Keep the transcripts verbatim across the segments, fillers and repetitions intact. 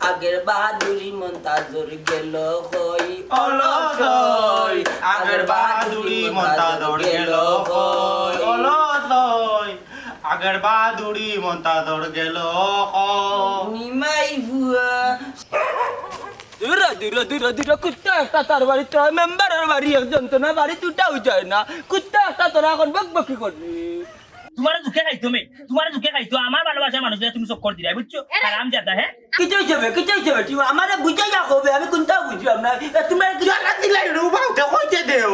আগের বাহাদুরি মন্তাজর গেল কই, অলস অই। আগের বাহাদুরি মন্তাজর গেল কই, অলস অই। আগের বাহাদুরি মন্তাজর গেল কই। নিমাই বুয়া। দূর, দূর, দূর, দূর, কুত্তা একটা তার বাড়ি, তোর মেম্বারের বাড়ি একজন তো না, বাড়ি দুটাও যায় না। কুত্তা একটা তোরা এখন বকবকি করবি। তোমার দুঃখে খাইতো মে, তোমার দুঃখে খাইতো, আমার ভালোবাসার মানুষ তুমি চক্কর দিলাই, বুঝছো? এরে। হারাম জাদা, হ্যাঁ? কিতা হইছে বে? কিতা হইছে বে? তুমি আমারে বুঝাইয়া কও বে, আমি কোনটাও বুঝলাম না। এ, তুমি আর কি জ্বালা দিলাই রে, উবাও দে, কইতে দেও।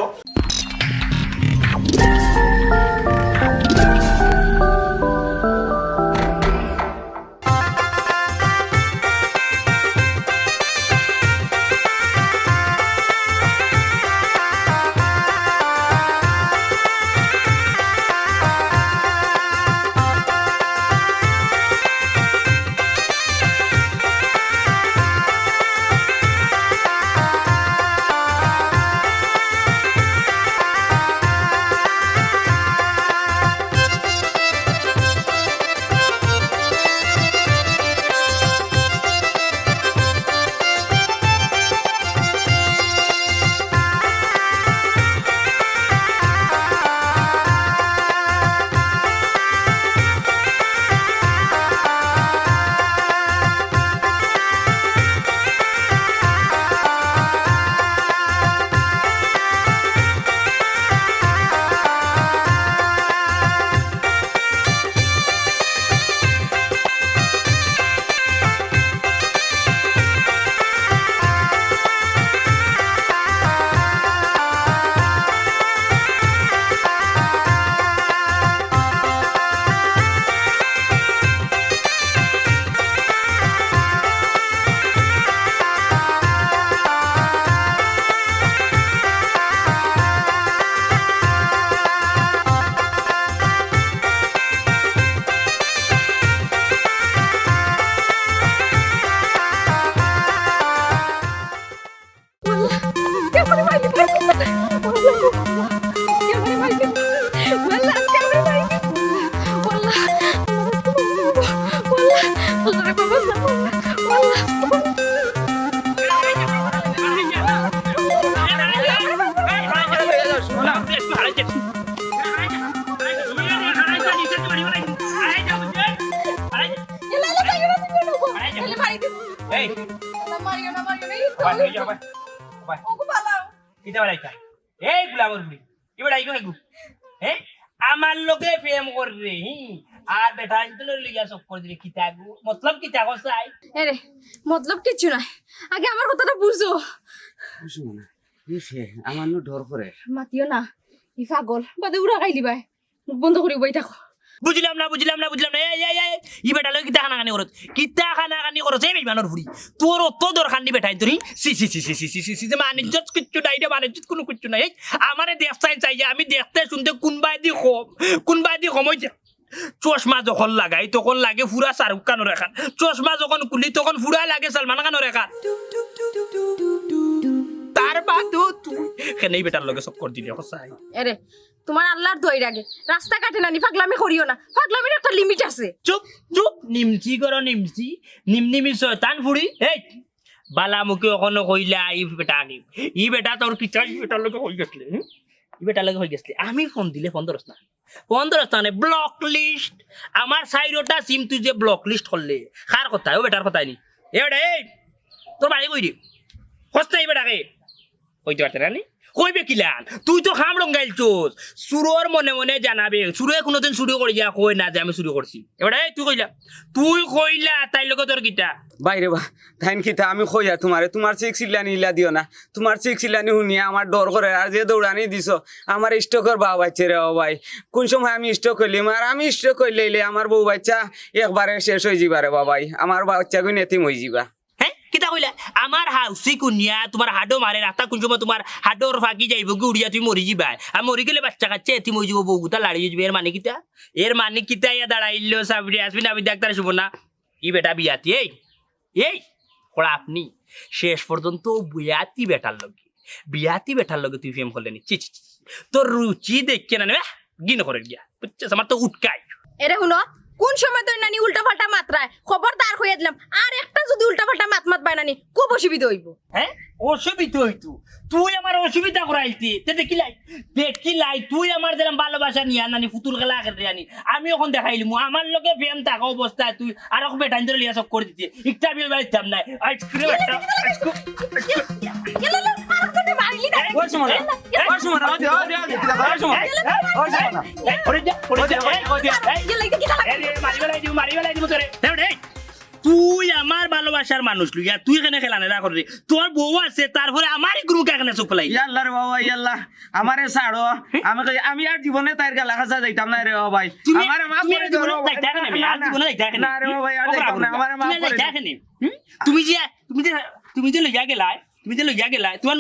এই, মারিও না, মারিও না, এই, ওবা, ওবা। ওগো, পালাও। কিতা বাড়াইতা? এই গুলামর বুড়ি, এবার আইগো, আইগো। হ্যাঁ? আমার লগে প্রেম কররে, হি? আর বেটা আনতে লইয়া চক্কর দিরে, কিতা গো? মতলব কিতা গো চাই? এরে, মতলব কিচ্ছু নাই। আগে আমার কথাটা বুঝো। বুঝো না। বুঝে, আমার নু ডর করে। মাতিও না। ই পাগল। বাদে উড়া খাইলিবায়। মুখ বন্ধ করি উবাই থাকো। বুঝলাম না, বুঝলাম না, বুঝলাম না। এই, এই, এই, ই বেটা লগে কিতা কানাকানি করছ? কিতা কানাকানি করছ? এই বেইমানর ফুড়ি। তোর অত দরকার নি বেটাইন্তর, হি? ছি, ছি, ছি, মান ইজ্জত কিচ্ছু নাই রে, মান ইজ্জত কুনু কিচ্ছু নাই। এই, আমারে দেখছাইন চাইয়া, আমি দেখতে শুনতে কুনবায়দি কম, কুনবায়দি কম অইছে। চশমা যখন লাগাই, তখন লাগে ফুরা শাহরুখ খানর এখান। চশমা যখন খুলি, তখন ফুরা লাগে সালমান খানর এখান। তার বাদও তুই কেনে ই বেটার লগে চক্কর দিলে, কছাই? এরে, তোমার আল্লার দোয়াই লাগে। রাস্তাঘাটে নানি ফাগলামি করিও না। ফাগলামির একটা limit আছে। চুপ, চুপ, নিমচি করো, নিমচি। নিমনিমি শয়তান ফুড়ি। এই, বালা মুখে অখনো কইলা, ই বেটা আগে। ই বেটা তোর কিতা, ই বেটার লগে কই গেছলে, হুম? ই বেটার লগে কই গেছলে। আমি ফোন দিলে ফোন ধরস না। ফোন ধরস না, মানে block list। আমার চাইরোটা SIM তুই যে block list করলে, কার কথা? ও বেটার কথাই নি। এ বেটা, এই, তোর বাড়ি কই রে? কস না ই বেটাকে? কইতে পারতে না নি? কইবে কিলান? তুই তো খাম রঙ্গাইলছস। চুরর মনে মনে জানাবে। চুরে কুনুদিন চুরি করিয়া কয় না যে আমি চুরি করছি। এবার এই তুই কইলা, তুই কইলা, তাইর লগে তোর কিতা? বাইরে বা, তাইন কিতা আমি কইয়া তোমারে, তোমার চিক চিল্লানি ইলা দিও না। তোমার চিক চিল্লানি হুনিয়া আমার ডর করে। আর যে দৌড়ানি দিছো, আমার stroke-র বাও বাইছে রে ও ভাই। কুন সময় আমি stroke অইলিম? আর আমি stroke অইলে ইলে আমার বউ বাইচ্চা একবারে শেষ অইযিবা রে বা ভাই। আমার বাইচ্চাগুইন এতিম অইযিবা। হে? কিতা কইলা? আমার হাউসি কুনিয়া, তোমার হাডো মারে, রাস্তা কুন সময় তোমার হাডর ফাকি যাইবো গি উড়িয়া, তুমি মরি যিবায়। আর মরি গেলে বাইচ্চা কাইচ্চা এতিম অইযিবো, বউগুতা লাড়ি অইযিবো। এর মানে কিতা? এর মানে কিতা? ইয়া দাঁড়াইলো সাবরি, আসবি না, আমি ডাক্তার শুভ না। ই বেটা বিয়াতি, এই, এই, কড়া আপনি শেষ পর্যন্ত বিয়াতি বেটার লগে, বিয়াতি বেটার লগে তুই প্রেম করলে নি? ছি, ছি, ছি, ছি। তোর রুচি দেখে না, আহ, ঘিন করে গিয়া, বুঝছস? আমার তো উটকাই। এরে হুনো, কোন সময় তো নানি উল্টা পাল্টা মাতরায়, খবরদার কইয়া দিলাম, আর একটা যদি উল্টা পাল্টা মাত মাতবায় নানি, খুব অসুবিধা অইবো। হ্যাঁ, অসুবিধা অইতো? তুই আমার অসুবিধা করাইতে, তে দেখিলাই, দেখিলাই, তুই আমার যেরাম ভালোবাসা নিয়া নানি ফুতুল খেলা খেলতে জানি, আমি অখন দেখাইলিমু, আমার লগে প্রেম থাকা অবস্থায় তুই আর এক বেটাইন ধরে লিয়া চক্কর দিতে, একটা বিয়ে বাড়িতাম নাই, আইসক্রিম একটা, আইসক্রিম, আইসক্রিম। ওই সময় না, ওই সময় না, ওই সময় না, ওই সময় না। ওই যা, ওই যা, ওই যা, এই, এই, এই, মারি বেলাই দিমু, মারি বেলাই দিমু তোরে। এই, এই, তুই আমার ভালোবাসার মানুষ লইয়া, তুই কেনে খেলা নেলা কররে? তোর বউ আছে, তারপরে আমার এই গুরুকে এখানে চোখ ফেলাই। ইয়াল্লা রে বাবা, ইয়াল্লা। আমারে ছাড়ো। আমি কই, আমি আর জীবনে তাইর গালা খাসা যাইতাম না রে বাবা ভাই। তুমি, আমারে মাফ তুমি করে আর দিও জীবনে বাবা। যাইতা কেনে? না, আর না, জীবনে যাইতা কেনে? না রে বাবা ভাই, আর ও যাইতাম না। বাবা, আমারে মাফ তুমি করে যাইতা দিও। কেনে? হুম? তুমি যে, তুমি যে, তুমি যে লইয়া গেলায়, তুমি যে লইয়া গেলায়, তোমার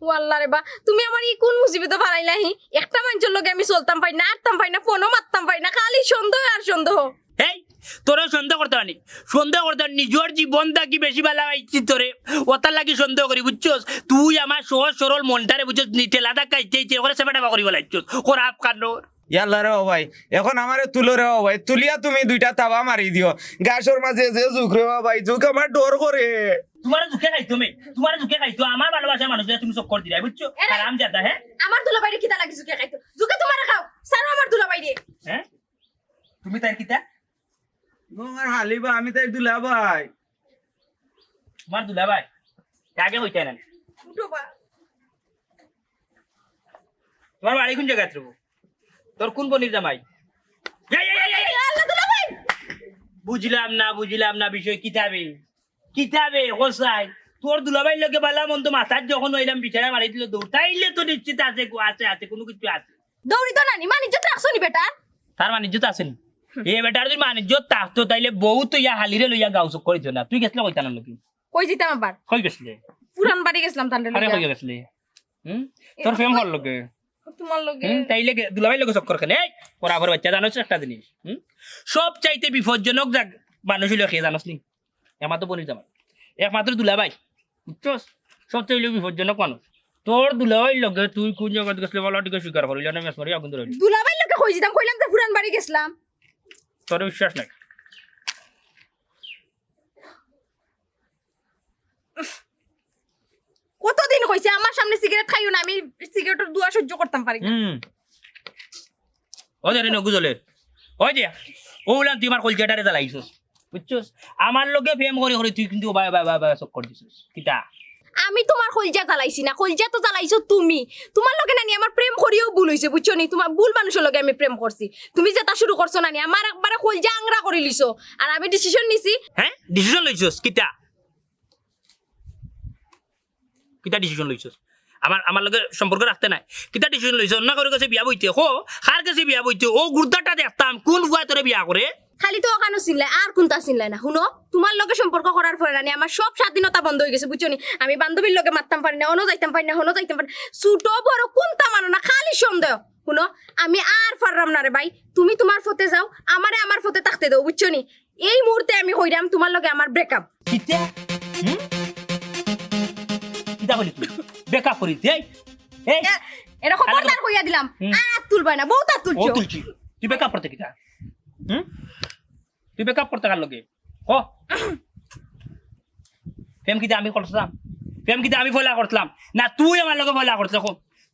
ও আল্লাহ রে বা, তুমি আমার ই কোন মুসিবতে ফালাইলাহি? একটা মানষর লগে আমি চলতাম পারি না, আটতাম পারি না, ফোনও মারতাম পারি না, খালি সন্দেহ আর সন্দেহ। এই, তোরেও সন্দেহ করতে পারি, সন্দেহ করতে পারি, নিজর জীবন থাকি বেশি ভালা পাইছি তোরে, ওটার লাগি সন্দেহ করি, বুঝছস? তুই আমার সহজ সরল মনটারে, বুঝছস নি, ঠেলা ধাক্কা ইচ্ছে ইচ্ছে করে সেবা টেবা করি বলাইছস, খরাপ কান্ড। ইয়াল্লা রে ও ভাই, এখন আমারে তুলো রে ও ভাই, তুলিয়া তুমি দুইটা থাবা মারি দিও। গাছর মাঝে যে জুক রে ও ভাই, জুক আমার ডর করে। তোমারে জুকে খাইতো মে, তোমারে জুকে খাইতো, আমার ভালোবাসার মানুষ তুমি চক্কর দিলাই, বুঝছো? এরে! হারাম জাদা, হ্যাঁ? আমার দুলাভাইরে কিতা লাগি জুকে খাইতো? জুকে তোমারে খাও, ছাড়ো আমার দুলাভাইরে। হ্যাঁ? তুমি তার কিতা? ও আমার হালিবা, আমি তার দুলাভাই। তোমার দুলাভাই? আগে কইতে না। উঠো বা। তোমার বাড়ি কোন জায়গাত রে? তোর কোন বনির জামাই? এই, এই, এই, এই, এই! আল্লাহ দুলাভাই! বুঝলাম না, বুঝলাম না বিষয় কিতাবে। কিতাবে, কোথায়? তোর দুলাভাইর লগে বালা মন্দ মাথার যখন অইলাম, বিচারা মারি দিল দৌড়। তাইলে তো নিশ্চিত আছে, আছে, আছে, কোনো কিছু আছে। দৌড়ি তো নানি, মান ইজ্জত রাখছো নি বেটার? তার মান ইজ্জত আছে নি? এ বেটার যদি মান ইজ্জত থাকতো, তাইলে বউ তো ইয়া হালিরে লইয়া গাঁও চক্কর দিত না। তুই গেছলে কইতা না নাকি? কই যিতাম আবার? কই গেছলে? পুরান বাড়ি গেছলাম তানরে আরে লইয়া। কই গেছলে? হুম? তোর প্রেম হল লগে? তোমার লগে? হুম, তাইলে গে-, দুলাভাইর লগে চক্কর কেনে? এই, বরাবর বাচ্চা জানোস একটা জিনিস। হুম? সব চাইতে বিপজ্জনক জাগ-, মানুষ হইলো কে জানোস নি? একমাত্র বনির জামাই। একমাত্র দুলাভাই। বুঝছস? সব চাইলে বিপজ্জনক মানুষ। তোর দুলাভাইর লগে তুই কোন জায়গাত গেছলে বলা টিকে স্বীকার করিলে না, মেস মারি আগুন ধরে। দুলাভাইর লগে কই যিতাম, কইলাম যে পুরান বাড়ি গেছলাম। তোর বিশ্বাস নাই। কতদিন কইছে আমার সামনে সিগারেট খাইও না, আমি সিগারেটের ধোঁয়া সহ্য করতাম পারি না। হুম। ও দে রে নগু জ্বলে। ওই দে, ওগুলান তুই আমার কলজাটারে জ্বালাইছস। বুঝছস? আমার লগে প্রেম করি করি তুই কিন্তু বায় বায় বায় বায় চক্কর দিছস। কিতা? আমি তোমার কলজা জ্বালাইছি না, কলজা তো জ্বালাইছো তুমি। তোমার লগে নানি আমার প্রেম করিও ভুল হইছে, বুঝছো নি? তোমার ভুল মানুষের লগে আমি প্রেম করছি। তুমি যেটা শুরু করছো নানি, আমার একবারে কলজা আংরা করি লিছো। আর আমি ডিসিশন নিছি। হ্যাঁ? ডিসিশন লইছস? কিতা? কিতা ডিসিশন লইছস? আমার, আমার লগে সম্পর্ক রাখতে নাই। কিতা ডিসিশন লইছস? অন্য কারোর কাছে বিয়া বইতে? কো, কার কাছে বিয়া বইতে? ও গুর্দাটা দেখতাম, কোন ফুয়ায় তোরে বিয়া করে? খালি তো ওখানো চিনলাই, আর কোনটা চিনলাই না? হুনো, তোমার লগে সম্পর্ক করার পরে নানি আমার সব স্বাধীনতা বন্ধ হয়ে গেছে, বুঝছো নি? আমি বান্ধবীর লগে মারতাম পারি না, অনো যাইতাম পারি না, হনো যাইতাম পারি না। ছোট বড় কোনটা মানো না, খালি সন্দেহ। হুনো, আমি আর পাররাম না রে ভাই, তুমি তোমার পথে যাও, আমারে আমার পথে থাকতে দাও, বুঝছো নি? এই মুহূর্তে আমি কইরাম তোমার লগে আমার ব্রেকআপ। কিতা? হুম? কিতা কইলি তুই? ব্রেকআপ করিস? এই, এই, এ-, এরে খবরদার কইয়া দিলাম, হুম। আর আত তুলবায় না, বহুত আত ও তুলছো। তুলছি। তুই ব্রেকআপ করতে কিতা? হুম? তুই ব্রেকআপ করতে কার লগে? ক। প্রেম কিতা আমি করছিলাম? প্রেম কিতা আমি ফলা করছিলাম? না তুই আমার লগে ফলা করছিস, ক।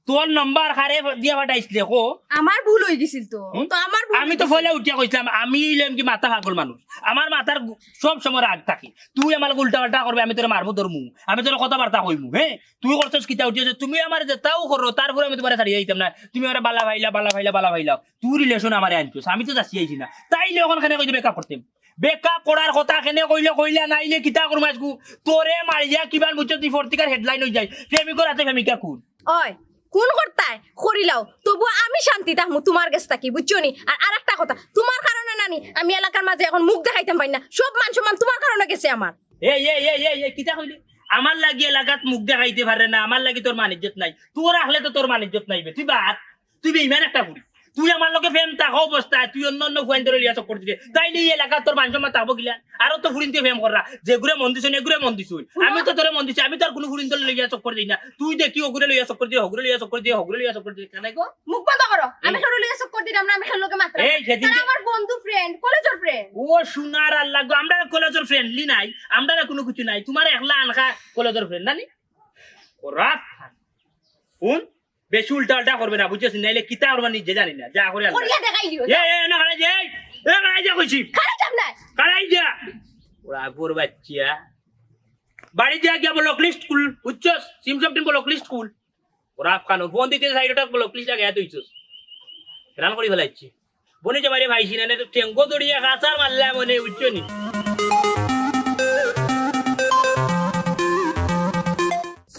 তোর নাম্বার কারে দিয়া পাঠাইছিলে, ক। আমার ভুল হয়ে গেছিল তো। হুম? তো আমার ভুল আমি হয়ে তো গেছিল। ফলা উঠিয়া কইছিলাম, আমি ইলাম কি মাথা পাগল মানুষ। আমার মাথার গু-, সব সময় রাগ থাকে। তুই আমার লগে উল্টা পাল্টা করবে, আমি তোরে মারমু ধরমু। আমি তোরে কথাবার্তা কইমু, হ্যাঁ? তুই করছস কিতা উঠিয়া, তুমি আমার যেটাও করো, তারপরে আমি তোমারে ছাড়িয়া দিতাম না। তুমি আমারে বালা পাইলা, বালা পাইলা, বালা পাইলা। তুই রিলেশন আমারে আনছস, আমি তো যাচ্ছি আইছি না। তাইলে ওখান কেনে কইতে ব্রেকআপ করতে? ব্রেকআপ করার কথা কেনে কইলে কইলা, নাইলে কিতা করমু আজকু? তোরে মারিয়া কিবার মুচ্ছে তুই পত্রিকার হেডলাইন হয়ে যায়, প্রেমিকর হাতে প্রেমিকা খুন। ওই, খুন করতায় করিলাও, তবু আমি শান্তি থাকমু তোমার গেছ থাকি, বুঝছো নি? আর আরেকটা কথা, তোমার কারণে নানি আমি এলাকার মাঝে এখন মুখ দেখাইতাম পারি না, সব মান সম্মান তোমার কারণে গেছে আমার। এই, এই, এই, এই, এই, কিতা কইলি? আমার লাগি এলাকাত মুখ দেখাইতে পারে না, আমার লাগি তোর মান ইজ্জত নাই। তোর আখলে তো তোর মান ইজ্জত নাই বে। তুই বাদ, তুই বেইমান একটা ফুরি। তুই আমার লগে প্রেম থাকা অবস্থায় তুই অন্য অন্য ফুয়াইন্তরে লইয়া চক্কর দিতে, তাইলে ই এলাকাত তোর মান সম্মান থাকবো কিলা? আরো তো ফুরিন্তে প্রেম কররা, যেগুরে মন দিছইন, এগুরে মন দিছইন। আমি তো তোরে মন দিছি, আমি তো আর কুনু ফুরিন্তরে লইয়া চক্কর দেই না। তুই দেখি ওগুরে লইয়া চক্কর দিতে, হগুরে লইয়া চক্কর দিতে, হগুরে লইয়া চক্কর দিতে, কেনে গো? মুখ বন্ধ করো। আমি কেউরে লইয়া চক্কর দিতাম না, আমি কেউর লগে মাততাম না। এই সেদিন তারা আমার বন্ধু, friend, কলেজর friend। ও সোনার আল্লাহ গো, আমরা কলেজর friendly নাই, আমরা কুনু কিছু নাই, তুমার একলা আনখা কলেজর friend নানি? ওরা হুন, বেশি উল্টা উল্টা করবে না, বুঝছস? নাইলে কিতা করবা নিজে জানি না, যা করে আল্লাহ। করিয়া দেখাই দিও, এ, যাও। এ, না, খাড়াই যা, এ, খাড়াই যা কইছি। খাড়াই যাম না। খাড়াই যা। ওরা বুর বাচ্চা। বাড়ি দিয়া গিয়া বলো, "ক্লিষ্ট কুল", বুঝছস? সিম সব টিম বলো, "ক্লিষ্ট কুল।" ওরা আফগান, ফোন দিতে চাই, ওটা বলো, "ক্লিষ্ট আগে এত হইছস।" রান করি ফেলাইছি। বনি জামাইরে ভাইছি না, না তো ঠেঙ্গো দড়িয়া কাঁচার মারলা মনে, বুঝছো নি?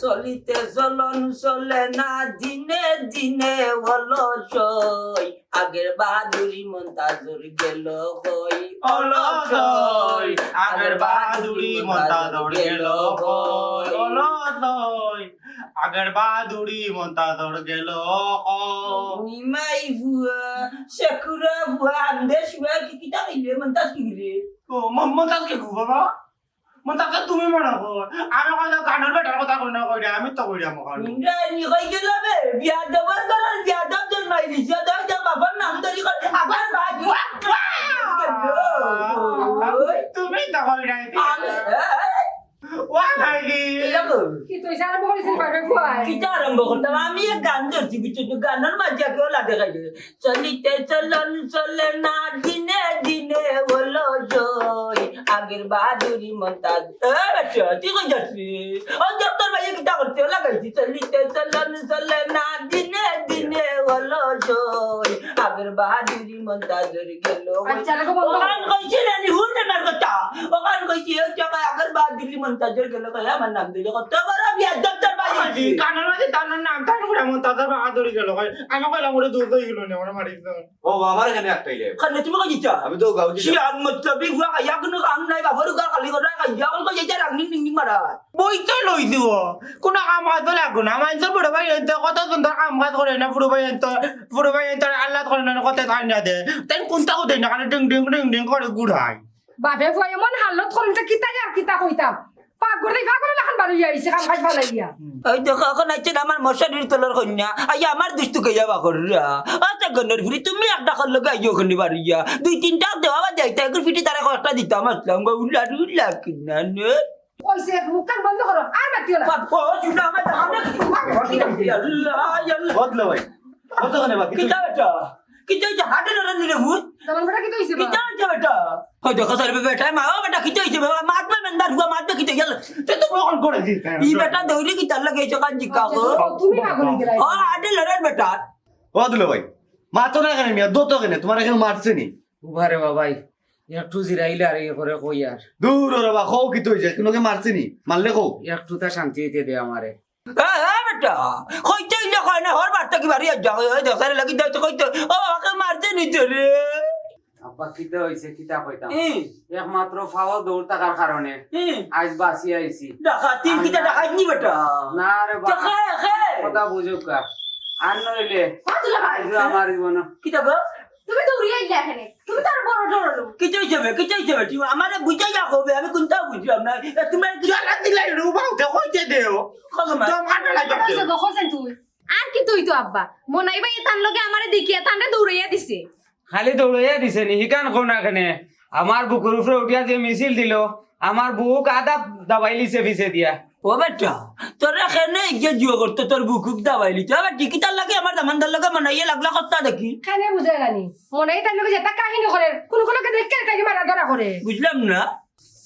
চলিতে চলন চলে না, দিনে দিনে অলসই। আগের বাহাদুরি মন্তাজর গেল কই? অলসই। আগের বাহাদুরি মন্তাজর গেল কই? অলসই। আগের বাহাদুরি মন্তাজর গেল কই? নিমাই বুয়া, শেখুরা বুয়া, আন্দে শুয়া কি কিতা কইলে মন্তাজ কি রে? ও, ম-, মন্তাজ কি গো বাবা? মন্তাজ তুমি মনে কর। আমি কই গানর বেটার কথা কই না কই রে, আমি তো কই রে আমার। ইন্দ্রাণী কই গেল বে? বিয়াদব বন্ধ কর, বিয়াদব জন্মাই দিছে, দই দে বাবার নাম ধরি কর, আবার বাদ। ওই। তুমি তো কই রে। আমি, এ, এ, ওয়া ভাইরি। কিতা গো? কিতা অইছে? আরম্ভ করেছেন বাপে ফুয়ায়। কিতা আরম্ভ করতাম? আমি এক গান ধরছি, বুঝছো তো? গানর মাঝে কেউ লাদে খাইছে। চলিতে চলন চলে না, দিনে দিনে অলসই। আগের বাহাদুরি মন্তাজ। এ বেটা, তুই কই যাচ্ছিস? ও যত ভাই কিতা করতে লাগাইছি। চলিতে চলন চলে না, দিনে দিনে অলসই। আগের বাহাদুরি মন্তাজর গেল। আচ্ছা, দেখো বন্ধ করো। ওখান কইছি রে, নি হুন রে মার কথা। ওখান কইছি, ওই জায়গায় আগের বাহাদুরি মন্তাজর গেল, কই আমার নাম দিলে কত বড় বিয়াদব তোর ভাই। আমার জি, কানের মাঝে তার নাম, তার করে মন্তাজর বাহাদুরি গেল, কই আমি কইলাম ওরে দুধ হয়ে গেল না, ওরা মারি দিতাম। ও, আমার এখানে একটাই লেব। খালি তুমি কই দিতা? আমি তো গাঁও দিতাম। শিয়ান মতলবি ফুয়া খাইয়া কোনো কাম নাই, বাপর উগার খালি করে খাইয়া, এখন কই যাইতা রাগনিং ডিং ডিং মারা। বই তো লই দিব। কোনো কাম কাজ তো লাগবো না। মানুষের বড় ভাই এনতে কত সুন্দর কাম কাজ করে না, বড় ভাই এনতে, বড় ভাই এনতে আল্লাহ করে না, কত ধান না দে। তাই কোনটাও দেয় না, খালি ডিং ডিং ডিং ডিং করে ঘুরায়। বাপে ফুয়া এমন হালত করুন, তো কিতা আর কিতা কইতাম। পাকঘর থেকে পাগল লাখান বার হইয়া আইছে, কাম কাজ ফালাইয়া। ওই দেখো, এখন আইছেন আমার মশারির তলর কন্যা। আই আমার দুষ্টু কইয়া বাকররা। আচ্ছা, গণর ফুরি, তুমি একটা কর লগে আইও ওখানে বাড়িয়া। দুই তিনটা দেওয়া বা যাইতা, একটু ফিটি তারা কয়েকটা দিতাম, আসলাম গো, উল্লা উল্লা কিনা নে। ওই সে মুখখান বন্ধ করো, আর মাতিও না। বাপ, ও, শুনো, আমার দাম না কি? আল্লাহ, আল্লাহ। বদলো ভাই। কতক্ষণে বাকি? কিতা বেটা? কিতা হইছে? হাটে লড়ে নিলে ভূত? তোমার বেটা কিতা হইছে বা? কিতা হইছে বেটা? ওই দেখো স্যার, বেটা, মা, ও বেটা, কিতা হইছে বাবা? মাত মা মেন্দার হুয়া, মাত কিতা হইছে? তে তো বহন করে দিস। ই বেটা দৌড়ি কিতার লগে এই সকাল জিকা গো? ও, তুমি পাগল হয়ে গেলাই। ও, হাটে লড়ে বেটা। ও দুলো ভাই, মাতো না কেনে মিয়া, দোতো কেনে? তোমার এখানে মারছে নি? উবারে বাবাই, একটু জিরাইলে আর ইয়ে করে কই আর। দূর ওরে বা, কও কিতা হইছে? কোনোকে মারছে নি? মারলে কও। একটু তা শান্তি হইতে দে আমারে। এ, এ, বেটা, কইতে ইলে কয় না, হর বার্তা কি বাড়ি আর যা, ওই, ওই, দোকানে লাগি দাও তো কইতে, ও, ওকে মারতে নিতে রে। আব্বা, কিতা হইছে, কিতা কইতাম? হুম। একমাত্র ফাও দৌড় থাকার কারণে হুম। আজ বাঁচিয়া আইছি। ডাকাতি, কিতা ডাকাত নি বেটা? না রে বা। কে, কে? কথা বুঝুক কা। আর নইলে, আব্দুল্লাহ ভাই। আজ আমার জীবন। কিতা গো? তুমি দৌড়িয়া আইলা এখানে। তুমি তো আর বড় ডর হলো। কিতা হইছে বে? কিতা হইছে বে? তুই আমারে বুঝাইয়া কও বে, আমি কোনটা বুঝলাম না। এ, তুমি আর কি জ্বালা দিলাই রে, উবাও দে, কইতে দেও। কত মার? তো মার জ্বালা দিতে। কইছে গো, কইছেন তুই। আর কিতা হইতো আব্বা? মনাই ভাই তান লগে আমারে দেখিয়া তানরে দৌড়াইয়া দিছে। খালি দৌড়াইয়া দিছে নি? হিকান কও না কেনে? আমার বুকুর উপরে উঠিয়া যে মিছিল দিল, আমার বুক আধা দাবাইলিছে পিছে দিয়া। ও বেটা, তোরে কেনে ইগে জুয়া করতো, তোর বুকুক দাবাইলি। তুই আবার কিতার লাগে আমার দামান্দার লগে মনাইয়ে লাগলা কত্তা দেখি। কেনে বুঝে জানি? মনাই তার লগে যেতা কাহিনী করে, কোন কোন লোকে দেখে তাকে মারা ধরা করে। বুঝলাম না।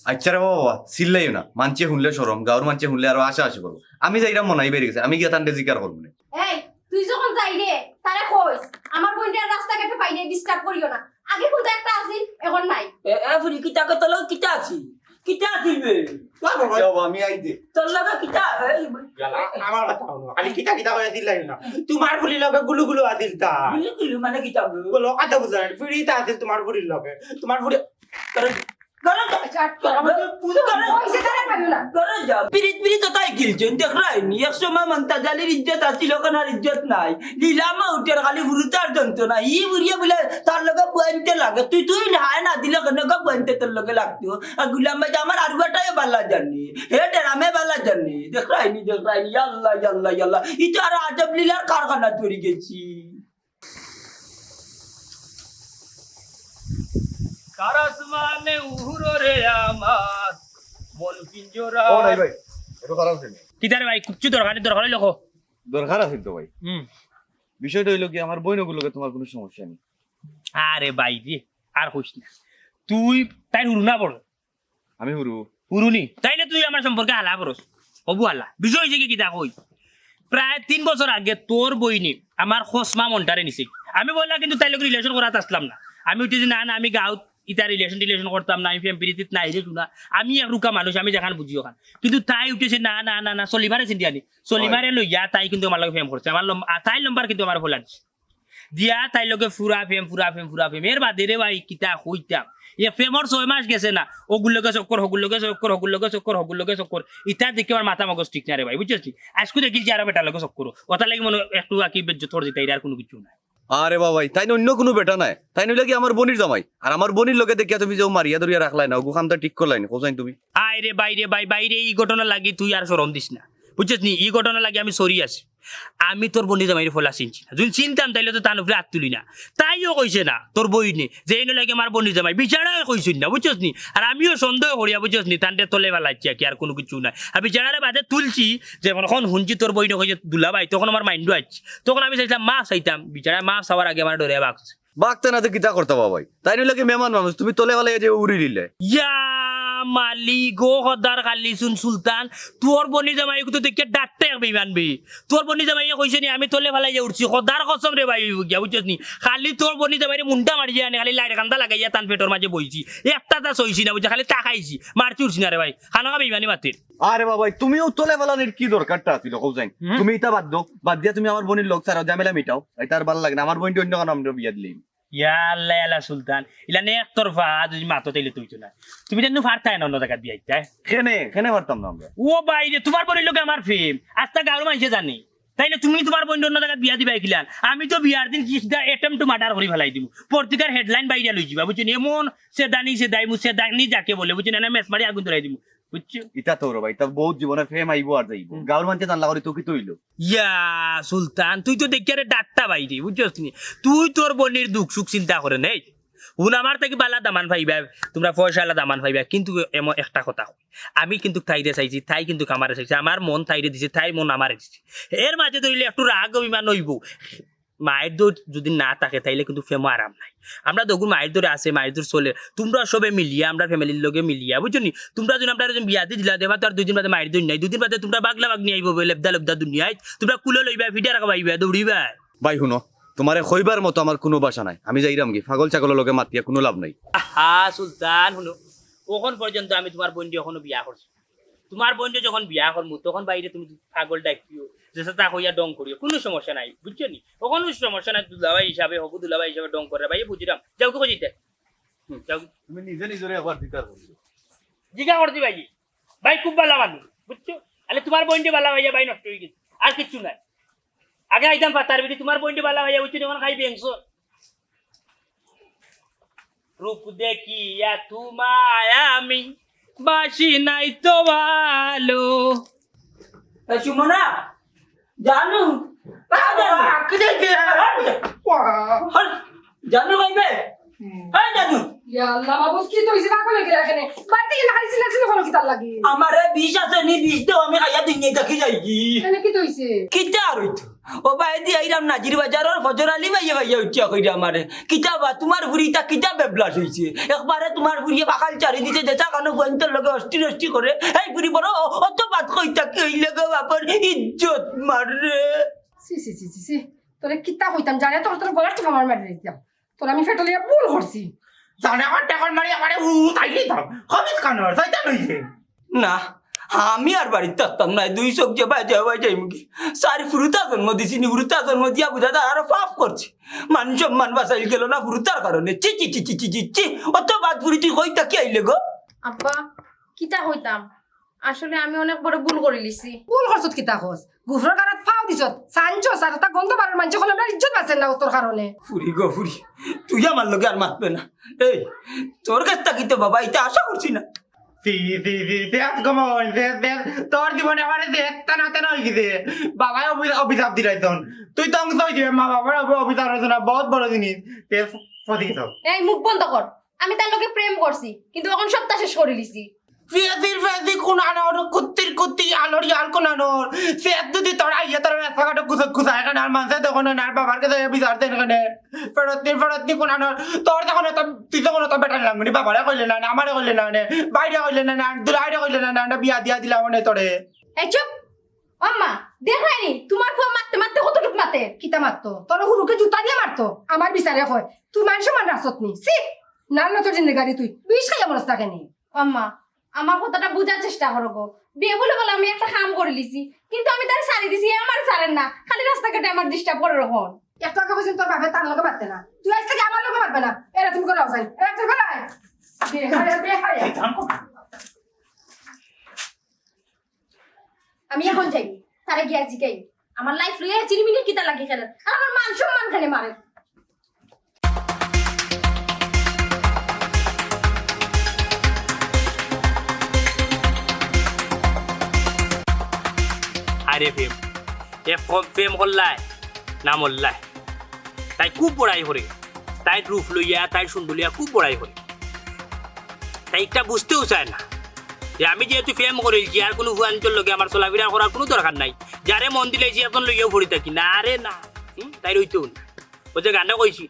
আচ্ছা রে বাবা, চিল্লাইও না। মানষে হুনলে শরম, গাঁওর মানষে হুনলে আরো আশা আশি করবো। আমি যাইরাম মনাই বাইরে গেছে, আমি গিয়া তানরে জিকার করবো নে। এই, তুই যখন যাইরে, তারে কইস, আমার বইনটারে রাস্তাঘাটে পাইলে disturb করিও না। আগে কোনটা একটা আছিল, এখন নাই। এ, এ, ফুরি, কিতা কত লোক কিতা আছিল? কিতা আছিল বে? বাবা, বাবা, আমি আই দে। তোর লগে কিতা? এই, গালা, আমার কথা হুনো। খালি কিতা কিতা কইয়া চিল্লাইও না। তোমার ফুরির লগে গুলু গুলু আছিল তা। গুলু গুলু মানে কিতা গো? বলো, কথা বুঝা নাই। ফুরি তা আছিল তোমার ফুরির লগে। তোমার ফুরি, তোর ঘরো যাও। আচ্ছা, আর ঘরো যাও। ঘরো যাও। পিরিত পিরিত তাই গিলছইন, দেখরায়নি? এক সময় মন্তাজ আলীর ইজ্জত আছিল, অখন আর ইজ্জত নাই। লিলামো উঠের খালি ফুরুতার যন্ত্রণা। ই বুড়িয়ে বুলে তার লগে পুয়াইন্তে লাগে। তুই, তুই হায় না দিলে কেনে গো পুয়াইন্তে তোর লগে লাগতো? আর গুলাম ভাই আমার আরুয়াটাইও বালা জানি। হে ডেরামে বালা জানি। দেখরায়নি, দেখরায়নি। ইয়া আল্লাহ, ইয়া আল্লাহ, ইয়া আল্লাহ। ই তো আর আজব লীলার কারখানা তৈরি গেছি। কার আসমানে উড়ো রে আমার মন পিঞ্জরা। ও নাই ভাই, একটু খারাপ ছিল। কিতা রে ভাই, কিচ্ছু দরকার নি, দরকার অইলে কও। দরকার আছিল তো ভাই। হুম। বিষয়টা অইলো কি, আমার বইন অগুর লগে তুমার কুনু সমস্যা নি? আরে ভাই রে, আর কইস না। তুই তাইর হুরু না বড়? আমি হুরু। হুরু নি? তাইলে তুই আমার সম্পর্কে হালা বরস। অবু হালা। বিষয় অইছে কি, কিতা কই? প্রায় তিন বছর আগে তোর বইনে আমার খসমা মনটারে নিছে। আমি পয়লা কিন্তু তাইর লগে relation করাত আছলাম না। আমি উঠছি, না, না, আমি গাঁওত ইতা relation টিলেশন করতাম না, আমি প্রেম পিরিতিত নাই রে সোনা। আমি এক রুকা মানুষ, আমি যেখান বুঝি ওখান। কিন্তু তাই উঠছে, না, না, না, না, সলিমারে চিনি আনি। সলিমারে লইয়া তাই কিন্তু আমার লগে প্রেম করছে। আমার লম-, আ, তাইর লম্বর কিন্তু আমার ফলান। দিয়া তাইর লগে ফুরা প্রেম, ফুরা প্রেম, ফুরা প্রেম। এর বাদে রে ভাই, কিতা কইতাম? এ প্রেমর ছয় মাস গেছে না, অগুর লগে চক্কর, হগুর লগে চক্কর, হগুর লগে চক্কর, হগুর লগে চক্কর। ইতা দেখি আমার মাথা মগজ ঠিক না রে ভাই, বুঝছস নি? আইজকু দেখিল যে আরো বেটার লগে চক্কর। ওটার লাগি মনো একটু আকি বেজ্জত করি দিতাই, আর কুনু কিচ্ছু নাই। আরে বাবাই, তাইন অইন্য কুনু বেটা নায়, তাইন অইলা গি আমার বইনর জামাই। আর আমার বইনর লগে দেখিয়া তুমি যে মারিয়া ধরিয়া রাখলায় না, অগু কামটা ঠিক করলায় নি, কও চাইন তুমি। আয় রে ভাই রে ভাই, ভাই রে, ই ঘটনা লাগি তুই আর শরম দিস না, বুঝছস নি? ই ঘটনা লাগি আমি sorry আছি। আমি তোর বইনর জামাইরে ফলা চিনছি না। যুদি চিনতাম, তাইলে তো তান উপরে আত তুলি না। তাইও কইছে না, তোর বইনে, যে এইন লাগি আমার বইনর জামাই। বিচারায় কইছইন না, বুঝছস নি? আর আমিও সন্দেহ করিয়া, বুঝছস নি, তানরে তলে ফালাইছি আর কি, আর কুনু কিচ্ছু নাই। আর বিচারারে বাদে তুলছি, যেমন অখন হুনছি তোর বইনে কইছে দুলাভাই, তখন আমার mind-ও আইছে। তখন আমি চাইছিলাম মাফ চাইতাম, বিচারায় মাফ চাওয়ার আগে আমার ডরে বাগছে। বাগতে না তো কিতা করতা বাবাই? তাইন অইলা গি মেহমান মানুষ, তুমি তলে ফালাইয়া যে উড়ি দিলে। ইয়া মালিক, ও খোদার খালি শুন সুলতান, তোর বইনর জামাই তো দেখিয়া ডাট্টা এক বেইমান বে। তোর বইনর জামাইয়ে কইছে নি, আমি তলে ফালাইয়া উঠছি, খোদার কসম রে ভাই, গিয়া বুঝছস নি? খালি তোর বইনর জামাইরে মুন্ডা মারিয়া আনি, খালি লাইর কান্দা লাগাইয়া তান পেটর মাঝে বইছি, একটা তা সইছি না, বুঝছস? খালি তাকাইছি, মারছি উঠছি না রে ভাই, খানোকা বেইমানি মাতির। আরে বাবাই, তুমিও তলে ফালানির কি দরকারটা আছিল, কও চাইন? হুম। তুমি ইতা বাদ দেও, বাদ দিয়া তুমি আমার বইনর লগ ছাড়াও, ঝামেলা মিটাও। ইতা আর ভালা লাগে না, আমার বইনরে অইন্য কুনু আমরারে বিয়া দিলাইমু। ইয়া আল্লাহ, ইয়া আল্লাহ সুলতান, ইলান একতরফা যুদি মাতো তাইলে তো অইতো না। তুমি যেন পারতায় না অন্য জাগাত বিয়া দিতায়। কেনে, কেনে পারতাম না আমরা? ও ভাই রে, তুমার বইনর লগে আমার প্রেম, আস্তা গাঁওর মানষে জানে। তাইলে তুমি তুমার বইনরে অন্য জাগাত বিয়া দিবায় কিলান? আমি তো বিয়ার দিন কি সিধা attempt to murder করি ফালাই দিমু। পত্রিকার headline বাইরা লই যিবা, বুঝছো নি? এমন সেদানি সেদাইমু, সেদানি যাকে বলে, বুঝছো নি? না, মেস মারি আগুন ধরাই দিমু। বুঝছো? ইতা তো রে ভাই, ইতা বউত জীবনে প্রেম আইবো আর যাইবো। হুম। গাঁওর মানষে জানলা করি তো কিতা অইলো? ইয়া সুলতান, তুই তো দেখিয়ারে ডাট্টা ভাই রে, বুঝছস নি? তুই তোর বইনর দুখ সুখ চিন্তা করে নেই। হুন, আমার থাকি বালা দামান পাইবা, তুমরা পয়সাআলা দামান পাইবা, কিন্তু এমন একটা কথা কই, আমি কিন্তু তাইরে চাইছি, তাই কিন্তু আমারে চাইছে, আমার মন তাইরে দিছে, তাইর মন আমারে দিছে। এর মাঝে ধরিলে একটু রাগ অভিমান অইবো, মাইর দৌড় যুদি না থাকে, তাইলে কিন্তু প্রেমো আরাম নাই। আমরা দেখুন মাইর দৌড় আছে, মাইর দৌড় চলে। তুমরা সবে মিলিয়া, আমরার family-র লগে মিলিয়া, বুঝছো নি? তুমরা যুদি আমরারে বিয়া দি দিলা, দেখবা তো আর দুইদিন বাদে মাইর দৌড় নাই। দুইদিন বাদে তুমরা বাগলা বাগনি আইবো বলে, লেবদা লেবদা দুনিয়াত। তুমরা কুলো লইবা, ফিডা রাখবা, আইবা, দৌড়িবা। ভাই, হুনো, তুমারে কইবার মতো আমার কুনু ভাষা নাই। আমি যাইরাম গি, পাগল ছাগলর লগে মাতিয়া কুনু লাভ নাই। আহা, সুলতান, হুনো, অখন পর্যন্ত আমি তুমার বইনরে অখনো বিয়া করছি। তুমার বইনরে যখন বিয়া করমু, তখন ভাইরে তুমি পাগল ডাকিও, যেতা তা কইয়া ঢং করিও, কুনু সমস্যা নাই, বুঝছো নি? অখনো সমস্যা নাই, দুলাভাই হিসাবে, হবু দুলাভাই হিসাবে ঢং করে, ভাইয়ে বুঝিরাম। যাও কি কইতে? হুম, যাও। তুমি নিজে নিজরে একবার জিকার করিও। জিকার করছি ভাই, ভাই খুব বালা মানুষ, বুঝছো? আরে তুমার বইনরে বালা পাইয়া ভাই নষ্ট অই গেছে, আর কিচ্ছু নাই। আগে আইতাম পাতার বেটি, তুমার বইনরে বালা পাইয়া, বুঝছো নি? অখন খাই বেংস। রূপ দেখিয়া তুমায় আমি বাসি নাই তো ভালো। এ সুমনা, জানু, কা জানু? হল, জানু ভাই বে? হ্যাঁ জানু। ইয়া আল্লাহ, বাবু, কিতা অইছে? পাগল অই গেলা কেনে? বাড়িত গেলে খালি চিল্লাচিল্লি করো কিতার লাগি? আমারে বিষ আছে নি, বিষ দেও, আমি খাইয়া দিন নেই, দেখি যাই কি। কেনে, কিতা অইছে? কিতা আর অইতো? ও ভাই, দি আইরাম নাজির বাজারর ফজর আলী ভাইয়ে ভাইয়া উঠিয়া কইরা আমারে, "কিতা বা, তুমার ফুরি ইতা কিতা বেবলাস অইছে? একবারে তুমার ফুরিয়ে পাখাল ছাড়ি দিছে, যেতা কানো ফুয়াইন্তর লগে অষ্টি নষ্টি করে, এই ফুরি বড় অ-, অত বাত কইতা কি অইলে গো বাপর ইজ্জত মাররে।" ছি, ছি, ছি, ছি, ছি। তোরে কিতা কইতাম, জানে তোর, তোর গলার টিপা মারি মারি দিতাম। তোর আমি ফেটলিয়া ভুল করছি। জানে আমার টেকর মারি আমারে উ তাই দিতাম। খবিস কানোর, শয়তান অইছে। না, আমি আর বাড়িত থাকতাম নায়, দুই চউখ যে বায় যে বায় যাইমুগি। চাইর ফুরুতা জন্ম দিছি নি, ফুরুতা জন্ম দিয়া বুঝা যায় আরো পাপ করছি। মান সম্মান বাঁচাইল গেল না ফুরুতার কারণে। ছি, ছি, ছি, ছি, ছি, ছি, ছি। অত বাদ ফুরি তুই কই থাকি আইলে গো? আব্বা, কিতা কইতাম? আসলে আমি অনেক বড় ভুল করিলিছি। ভুল করছত কিতা কস? গুফরর গাড়াত ফাও দিছত, চাইনছস, আর অতা গন্ধ বারর মানষে কইলে আমরার ইজ্জত বাঁচের না অতর কারণে। ফুরি গো ফুরি, তুই আমার লগে আর মাতবে না। এই, তোর কাছ থাকি তো বাবা ইতা আশা করছি না। ফি, ফি, ফি, ফেত গমন, ফেত, ফেত। তোর জীবনে আমার যে একটা না তেন হয়ে গেছে। বাবায় অভি-, অভিশাপ দিলাইছন। তুই ধ্বংস হয়ে যাবে, মা বাবার অভি-, অভিশাপ হয়েছে না, বহুত বড় জিনিস। ফেত ফতি গেছ। এই মুখ বন্ধ কর। আমি তার লগে প্রেম করছি, কিন্তু অখন সবটা শেষ করিলিছি। ফেতির ফেতি কোন আনর, কুত্তির কুত্তি আলর ইয়াল কোন আনর। ফেত যদি তোর আইয়া তোর রাস্তাঘাটে কুচা-, কুচা এখানে আর মানষে দেখো না, আর বাবার কাছে বিচার দেন এখানে। ফেরত দিন, ফেরত দিন কোন আনর। তোর তখন তো, তুই তখন তো বেটার লাঙ্গুনি, বাবারে কইলে না, না, আমারে কইলে না, না, বাইরে কইলে না, না, দুলাইরে কইলে না, না, না, বিয়া দিয়া দিলাম মানে তোরে। এই চুপ! আম্মা, দেখরায়নি, তুমার ফুয়া মাততে মাততে কতটুক মাতে। কিতা মাততো? তোর হুরুকে জুতা দিয়া মারতো। আমার বিচারে কয়, তুই মানষর মান রাখছত নি। ছি! নার নতো জিন্দেগারি তুই। বিষ খাইয়া মরস না কেনে? আম্মা, আমার কথাটা বুঝার চেষ্টা করো গো। বিয়ে বলে বলে আমি একটা কাম করিলিছি, কিন্তু আমি তারে ছাড়ি দিছি, এ আমারে ছাড়ের না, খালি রাস্তাঘাটে আমার disturb করের অখন। একটু আগে কইছইন তোর বাপে তার লগে মাততে না, তুই আইজ থাকি আমার লগে মাতবে না। এরা তুমি করে আও যাই, এরা তুমি করে আয়। বেহায়া, বেহায়া। আমি অখন যাই, তারে গিয়া জিগাই, আমার life লইয়া চিনিমিনি কিতা লাগি খেলের, আর আমার মান সম্মান খালি মারের। আরে প্রেম, এ প্রেম করলায় না মরলায়? তাই খুব বড়াই করে, তাই রূপ লইয়া, তাই সুন্দর লইয়া খুব বড়াই করে। তাই একটা বুঝতেও চায় না যে আমি যেহেতু প্রেম করিলছি, আর কুনু ফুয়াইন্তর লগে আমার চলাফিরা করার কুনু দরকার নাই। যারে মন দিলাইছি, এখন লইয়াও পড়ি থাকি। না রে না, হুম, তাই রইতেও না। ও যে গানটা কইছি,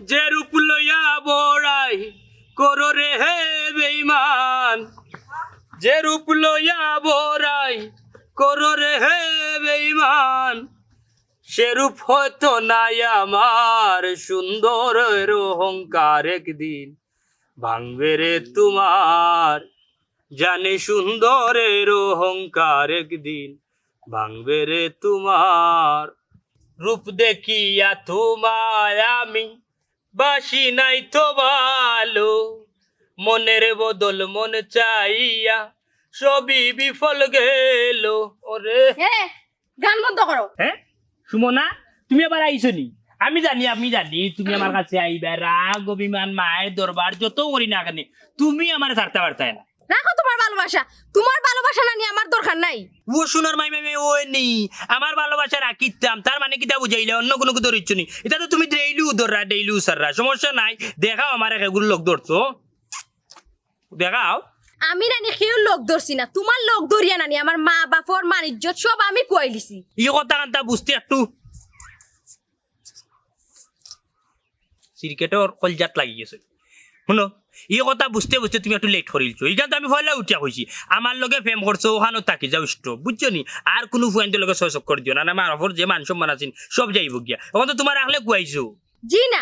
"যে রূপ লইয়া বড়াই করো রে হে বেঈমান, যে রূপ লইয়া বড়াই করো রে হে বেঈমান, সেরূপ হয়তো নাই আমার সুন্দরের অহংকার, একদিন ভাঙবে রে তোমার, জানি সুন্দরের অহংকার, একদিন ভাঙবে রে তোমার। রূপ দেখিয়া তোমায় আমি বাসি নাই তো ভালো, মনের বদল মন চাইয়া সবই বিফল গেল।" ওরে এ, গান বন্ধ করো। হ্যাঁ সুমনা, তুমি আবার আইছো নি? আমি জানি, আমি জানি তুমি আমার কাছে আইবা, রাগ অভিমান মায়ের দরবার যত করি না কেন, তুমি আমারে ছাড়তে পারতায় না। রাখো তোমার ভালোবাসা, তোমার ভালোবাসা নানি আমার দরকার নাই। ও সোনার মাই, মাই, মাই, ওই নি, আমার ভালোবাসা রাখিতাম, তার মানে কিতা বুঝাইলে? অন্য কুনু কুদর ইচ্ছু নি। ইতা তো তুমি ডেইলি উদররা, ডেইলি উসাররা, সমস্যা নাই। দেখাও আমার এক এগুর লগ ধরছো, দেখাও। আমি নানি কেউর লগ ধরছি না, তোমার লগ ধরিয়া নানি আমার মা বাপর মান ইজ্জত সব আমি খুয়াইলিছি। ই কথা কান্তা বুঝতে একটু সিরকেটর কলজাত লাগি গেছে। হুনো, ই কথা বুঝতে বুঝতে তুমি একটু late করিলছো। ইখান তো আমি পয়লা উঠিয়া কইছি, আমার লগে প্রেম করছো, অখানো থাকি যাও, stop, বুঝছো নি? আর কুনু ফুয়াইন্তর লগে ছয় চক্কর দিও না, না, আমার বাপর যে মান সম্মান আছিল, সব যাইবো গিয়া। অখন তো তোমার আখলে খুয়াইছো। জি না,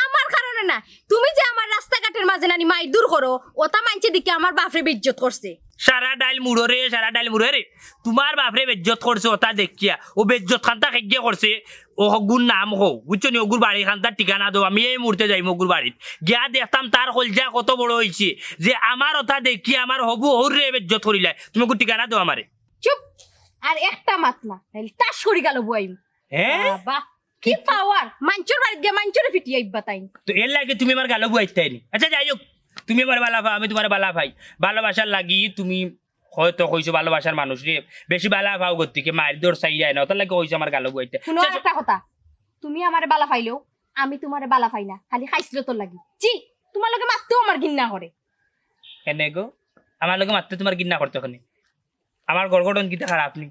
আমার কারণে না। তুমি যে আমার রাস্তাঘাটর মাঝে নানি মাইর দূর করো, অতা মানষে দেখি আমার বাপরে বেইজ্জত করছে। সারা ডাইল মুড়ো রে, সারা ডাইল মুড়ো রে। তোমার বাপরে বেইজ্জত করছে অতা দেখিয়া, ও বেইজ্জত খান্তা খেগিয়ে করছে। ও হগুর নাম কও, বুঝছো নি? ওগুর বাড়ি খান্তার ঠিকানা দেও, আমি এই মুহূর্তে যাইমু ওগুর বাড়িত। গিয়া দেখতাম তার কলজা কত বড় হইছে, যে আমার অতা দেখিয়া আমার হবু হউররে বেইজ্জত করিলায়। তুমি ওগুর ঠিকানা দেও আমারে। চুপ, আর একটা মাত না, নাইলে তাস করি গালো বুয়াইমু। হ্যাঁ? বাবা, কি power! মানষর বাড়িত গিয়া মানষরে ফিটিয়া আইবা তাইন। তো এর লাগি তুমি আমার গালো বুয়াইতায় নি? আচ্ছা, যাই হোক, তুমি আমারে বালা পাও, আমি তোমারে বালা পাই। ভালোবাসার লাগি তুমি হয়তো কইছো ভালোবাসার মানুষ রে, বেশি বালা পাও গতিকে মাইর দর চাই যায় না, অতার লাগি কইছো আমার গালো বুয়াইতে। হুনো আচ্ছা, আচ্ছা। একটা কথা, তুমি আমারে বালা পাইলেও আমি তোমারে বালা পাই না, খালি খাইছলতর লাগি। ছি, তোমার লগে মাততেও আমার ঘিন্না করে। কেনে গো? আমার লগে মাততে তোমার ঘিন্না করতো কেনে? আমার গড় গঠন কিতা খারাপ নি?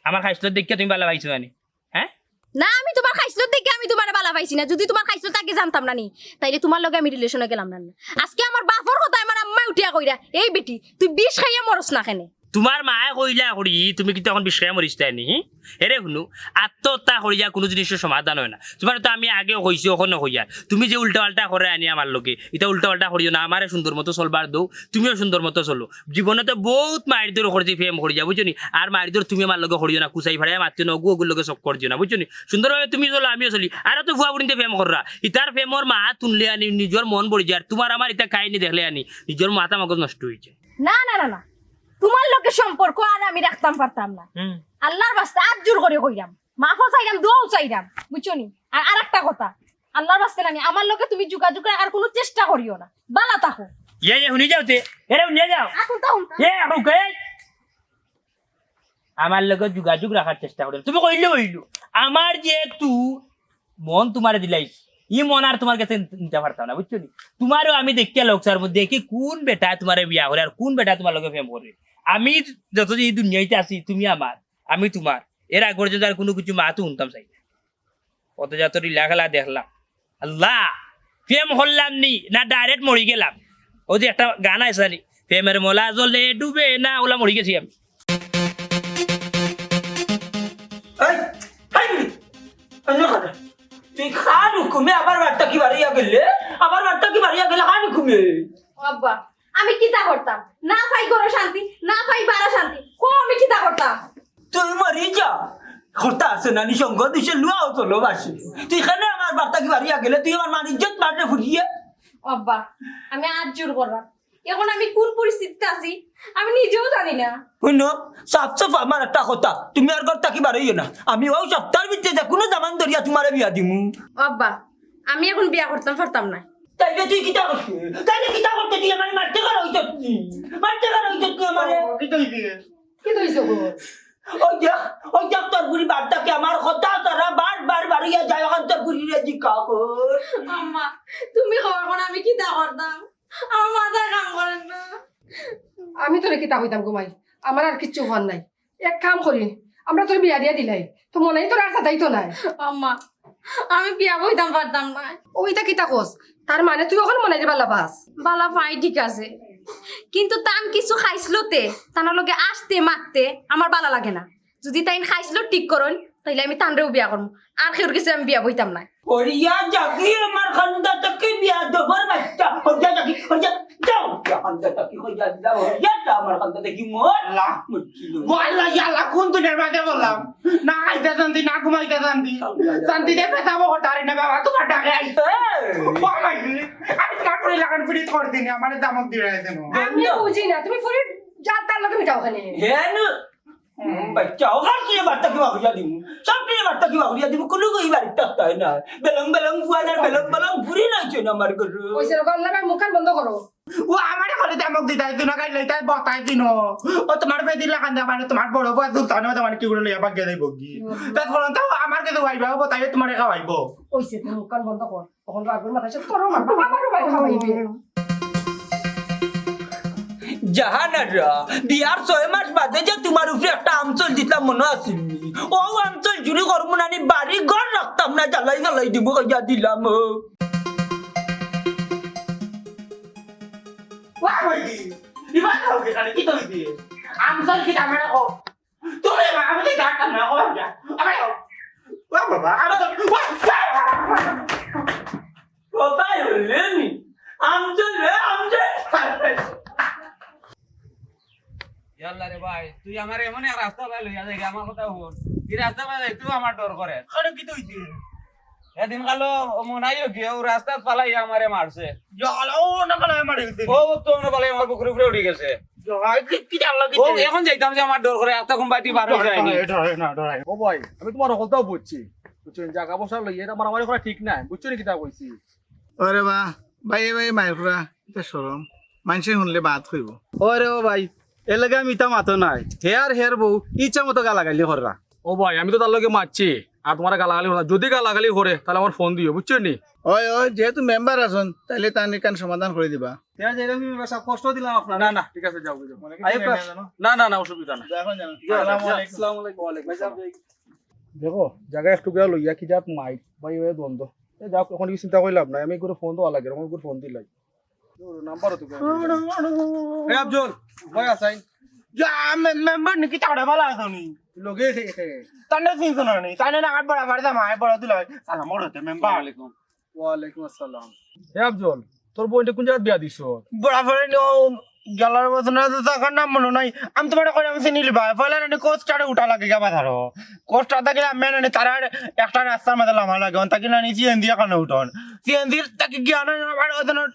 আমার খাইছলত দেখিয়া তুমি বালা পাইছো না নি? হ্যাঁ? না, আমি তোমার খাইছলত দেখিয়া আমি তোমারে বালা পাইছি না। যদি তোমার খাইছলত আগে জানতাম না নি, তাইলে তোমার লগে আমি relation-ও গেলাম না নি। আজকে আমার বাপর কথায় আমার আম্মায় উঠিয়া কইরা, "এই বেটি, তুই বিষ খাইয়া মরস না কেনে?" তুমার মায়ে কইলা করি, তুমি কিতা অখন বিষ খাইয়া মরিছ তাইনি? এরে হুনো, আত্মহত্যা করিয়া কুনু জিনিসর সমাধান অয় না। তুমারে তো আমি আগেও কইছি, অখনো কইয়ার। তুমি যে উল্টা-পাল্টা কররায় নি আমার লগে, ইতা উল্টা-পাল্টা করিও না। আমারে সুন্দর মতো চলবার দেও, তুমিও সুন্দর মতো চলো। জীবনে তো বউত মাইরধর করছি প্রেম করিয়া, বুঝছো নি? আর মাইরধর তুমি আমার লগে করিও না, কুচাই ফাড়াইয়া মাতিও না, অগু অগুর লগে চক্কর দিও না, বুঝছো নি? সুন্দরভাবে তুমি চলো, আমিও চলি। আর তো ফুয়া ফুড়িন্তে প্রেম কররা, ইতার প্রেমর মাত হুনলে আনি নিজর মন ভরি যায়। আর তুমার আমার ইতা কাহিনী দেখলে আনি নিজর মাথা মগজ নষ্ট অইযায়। না, না, না, না, তুমার লগে সম্পর্ক আর আমি রাখতাম পারতাম না। হুম। আল্লার ওয়াস্তে আত জোর করি কইরাম, মাফও চাইরাম, দোয়াও চাইরাম, বুঝছো নি? আর আরেকটা কথা, আল্লার ওয়াস্তে নানি, আমার লগে তুমি যোগাযোগ রাখার কুনু চেষ্টা করিও না। বালা থাকো। ইয়ে, ইয়ে, হুনি যাও তে। এরে, হুনি যাও। এখন তো হুনতাম। এ, এখন কে? আমার লগে যোগাযোগ রাখার চেষ্টা করিও না। তুমি কইলে অইলো। আমার যেহেতু মন তুমারে দিলাইছি, ই মন আর তুমার গেছে নিতা পারতাম না, বুঝছো নি? তুমারেও আমি দেখিয়া লউক স্যার, দেখি কুন বেটায় তুমারে বিয়া করে আর কুন বেটায় তুমার লগে প্রেম করে। আমি যতদিন ই দুনিয়াইত আছি, তুমি আমার, আমি তুমার। এর আগ পর্যন্ত আর কুনু কিছু মাতও হুনতাম চাই না। অত যত লীলা খেলা দেখলাম। আল্লাহ, প্রেম করলাম নি, না direct মরি গেলাম? অউ যে একটা গান আছে নি, "প্রেমের মলা জলে ডুবে না", অউলা মরি গেছি আমি। এই, এই বুড়ি, অন্য কথা। তুই কার হুকুমে আমার বাড়ি থাকি বারইয়া গেলে? আমার বাড়ি থাকি বারইয়া গেলে কার হুকুমে? ও আব্বা, আমি কিতা করতাম? না পাই ঘরো শান্তি, না পাই বারা শান্তি। কও আমি কিতা করতাম? তুই মরি যা। কথা আছে না নি, সঙ্গ দিছে লুয়াও তলো বাসে। তুই কেনে আমার বাড়ি থাকি বারইয়া গেলে? তুই আমার মান ইজ্জত মাররে ফুরিয়ে। ও আব্বা, আমি আত জোর কররাম। এখন আমি কুন পরিস্থিতিত আছি, আমি নিজেও জানি না। হুনো, সাফ সাফ আমার একটা কথা, তুমি আর ঘর থাকি বারইও না। আমি অউ সপ্তাহর ভিতরে যে কুনু দামান ধরিয়া তুমারে বিয়া দিমু। ও আব্বা, আমি এখন বিয়া করতাম পারতাম না। তাইলে তুই কিতা করতে? তাইলে কিতা করতে? তুই আমারে মারতে কার অইছত নি? মারতে কার অইছত নি আমারে? ও, কিতা অইছে? কিতা অইছে গো? ওই দেখ, ওই দেখ তোর বুড়ি বাড়ি থাকি আমার কথা তারা বারবার বারইয়া যায়, অখন তোর বুড়িরে জিকা কর। আম্মা, তুমি কও অখন আমি কিতা করতাম? আমার মাথায় কাম করে না। আমি তোরে কিতা কইতাম গো মাই, আমার আর কিচ্ছু কওয়ার নাই। এক কাম করি, আমরা তোরে বিয়া দিয়া দিলাই, তো মনে অয় তোর আর সাদাইতো নায়। আম্মা, আমি বিয়া বইতাম পারতাম না। ওইটা কিতা কস? তার মানে তুই অখন মনাইরে বালা পাস? বালা পাই ঠিক আছে, কিন্তু তান কিছু খাইছলতে তান লগে আসতে মাততে আমার বালা লাগে না। যদি তাইন খাইছলত ঠিক করইন, তাইলে আমি তানরেউ বিয়া করমু, আর কেউর গেছে আমি বিয়া বইতাম না। ওরিয়া যাগি আমার খান্দা থাকি বিয়াদবর বাচ্চা, ওরিয়া যাগি, ওরিয়া যাও, খান্দা থাকি কইয়া দিলাম, ওরিয়া যা আমার খান্দা থাকি মর। আল্লাহ। মরছিল। ও আল্লাহ, ইয়া আল্লাহ, কুন দুনিয়ার মাঝে বললাম? না খাইতে শান্তি, না ঘুমাইতে শান্তি। শান্তি দে, পেতাবো হতারি না বাবা, তুমার ডাকে আইছে। এই। ও মাই, আমি তার পরে লাগান ফিরিত করে দিনি, আমারে দামক দিয়ে দেন। আমি বুঝি না, তুমি ফুরি যার তার লগে মিটাও কেনে। হেন। হুম, বাচ্চা, ওখান কি বার্তা কিবা করিয়া দিমু? সব কি বার্তা কিবা করিয়া দিমু? কুনু কই বাড়িত থাকতে অয় না। বেলং বেলং ফুয়ান আর বেলং বেলং ফুরি নাইছে না আমার ঘরে। ওই সেরকম আল্লাহ ভাই মুখখান বন্ধ করো। ও আমারে খালি দামক দিতাই দিন, গাইল লইতাই বতাই দিন। ও তুমার বেদিলা কান্দা মানে তুমার বড় বউ সুলতান, ও তুমার কি করে লইয়া বাগিয়া যাইব কি? হুম। তাই বলুন তো আমার কাছে আইবা, ও বতাই তুমারে খাওয়াইব। ওই সে মুখখান বন্ধ কর। তখন রাগের মাথায় সে তোরও মারবা, আমারও মারবা, খাওয়াইবে। জাহানারা, বিয়ার ছয় মাস বাদে যে তুমার উপরে একটা আমচল দিতাম মনো আছিল নি? ও আমচল চুরি করমু নানি, বাড়ি ঘর রাখতাম না, জ্বালাই জ্বালাই দিমু, কইয়া দিলাম। ওয়া ভাই, ইবার খাও কে কানে কি তৈ দিয়ে? আমচল কি দামে রাখো? তুমি মা, আমি তো জানতাম না, ও বাবা, আমার ও, ও বাবা, আমার তো, ও, ও। কোথায় হইলে নি? আমচল রে, আমচল। ইয়াল্লা রে ভাই, তুই আমারে এমন এক রাস্তা বায় লইয়া যাইরে, আমার কথা হুন। ই রাস্তা বায় যাইতেউ আমার ডর করে। আরে, কিতা অইছে? এদিন কালো ও মনাইও গিয়া ও রাস্তাত ফালাই আমারে মারছে। ইয়াল্লা, ও না ফালাই মারি দিছে। ও তো না ফালাই আমার বুকুর উপরে উঠি গেছে। ভাই, কি, কি জানলা কি ও, যে? এখন যাইতাম যে আমার ডর করে, আস্তা ঘুম পাইতে বার হয়ে যায়নি। ডরাই, ডরাই না, ডরাই। ও ভাই, আমি তুমার হকলতাউ বুঝছি। বুঝছো নি? জাগা বসা লইয়া ইটা মারামারি করা ঠিক নায়। বুঝছো নি কিতা কইছি? ওরে বা, ভাই, এ ভাই, মাইর করা, ইটা শরম। মানষে হুনলে বাদ কইবো। ওরে ও ভাই, এর লাগি আমি ইতা মাতো নায়। হে আর হের বউ ইচ্ছা মতো গালাগালি কররা। ও ভাই, আমি তো তার লগে মাতছি, আর তুমারে গালাগালি কররা। যদি গালাগালি করে, তাইলে আমার ফোন দিও, বুঝছো নি? ওই, ওই, যেহেতু মেম্বার আছইন, তাইলে তান ইখান সমাধান করি দিবা। ঠিক আছে, এরকম কি মেম্বার সাব, কষ্ট দিলাম আপনারে। না, না, ঠিক আছে, যাও, যাও। মানে কি আইও, মেম্বার জানো? না, না, না, অসুবিধা না। যাও, এখন যাও। যাও, আসসালামু যাও, আলাইকুম। আসসালামু আলাইকুম। ভাই সাব, যাই। দেখো, জাগা একটু গিয়া লইয়া কি জাত মাইর, ভাই, ওই দ্বন্দ্ব। এ যাও, এখন কি চিন্তা করি লাভ নাই, আমি করে ফোন দেওয়া লাগে, আমার করে ফোন দিলাই। নাম্বার তো এ আফজল, ভাই আছইন। ইয়া, মে-, মেম্বার নাকি? তারা ভালা আছো নি? লগে আছে একে। তানে চিনছো না নি? তানে না আমার বড় ভাই জামাই, বড় দুলাভাই। সালাম বড় হতে মেম্বার। ওয়ালাইকুম। ওয়ালাইকুম আসসালাম। হে আফজল, তোর বইনটা কোন জাগাত বিয়া দিছো? বড় ভাই নি, ও গেলার বছর না, তো তার নাম মনে নাই। আমি তোমারে কইলাম চিনি লিবা। পয়লা নানি কোস্টারে উঠা লাগে গা বাজারো। কোস্টার থাকি আমি নানি তারার একটা রাস্তার মাঝে লামা লাগে। অন থাকি নানি সিএনজি এখানো উঠন। সিএনজি থাকি গিয়া না, আবার ওখানো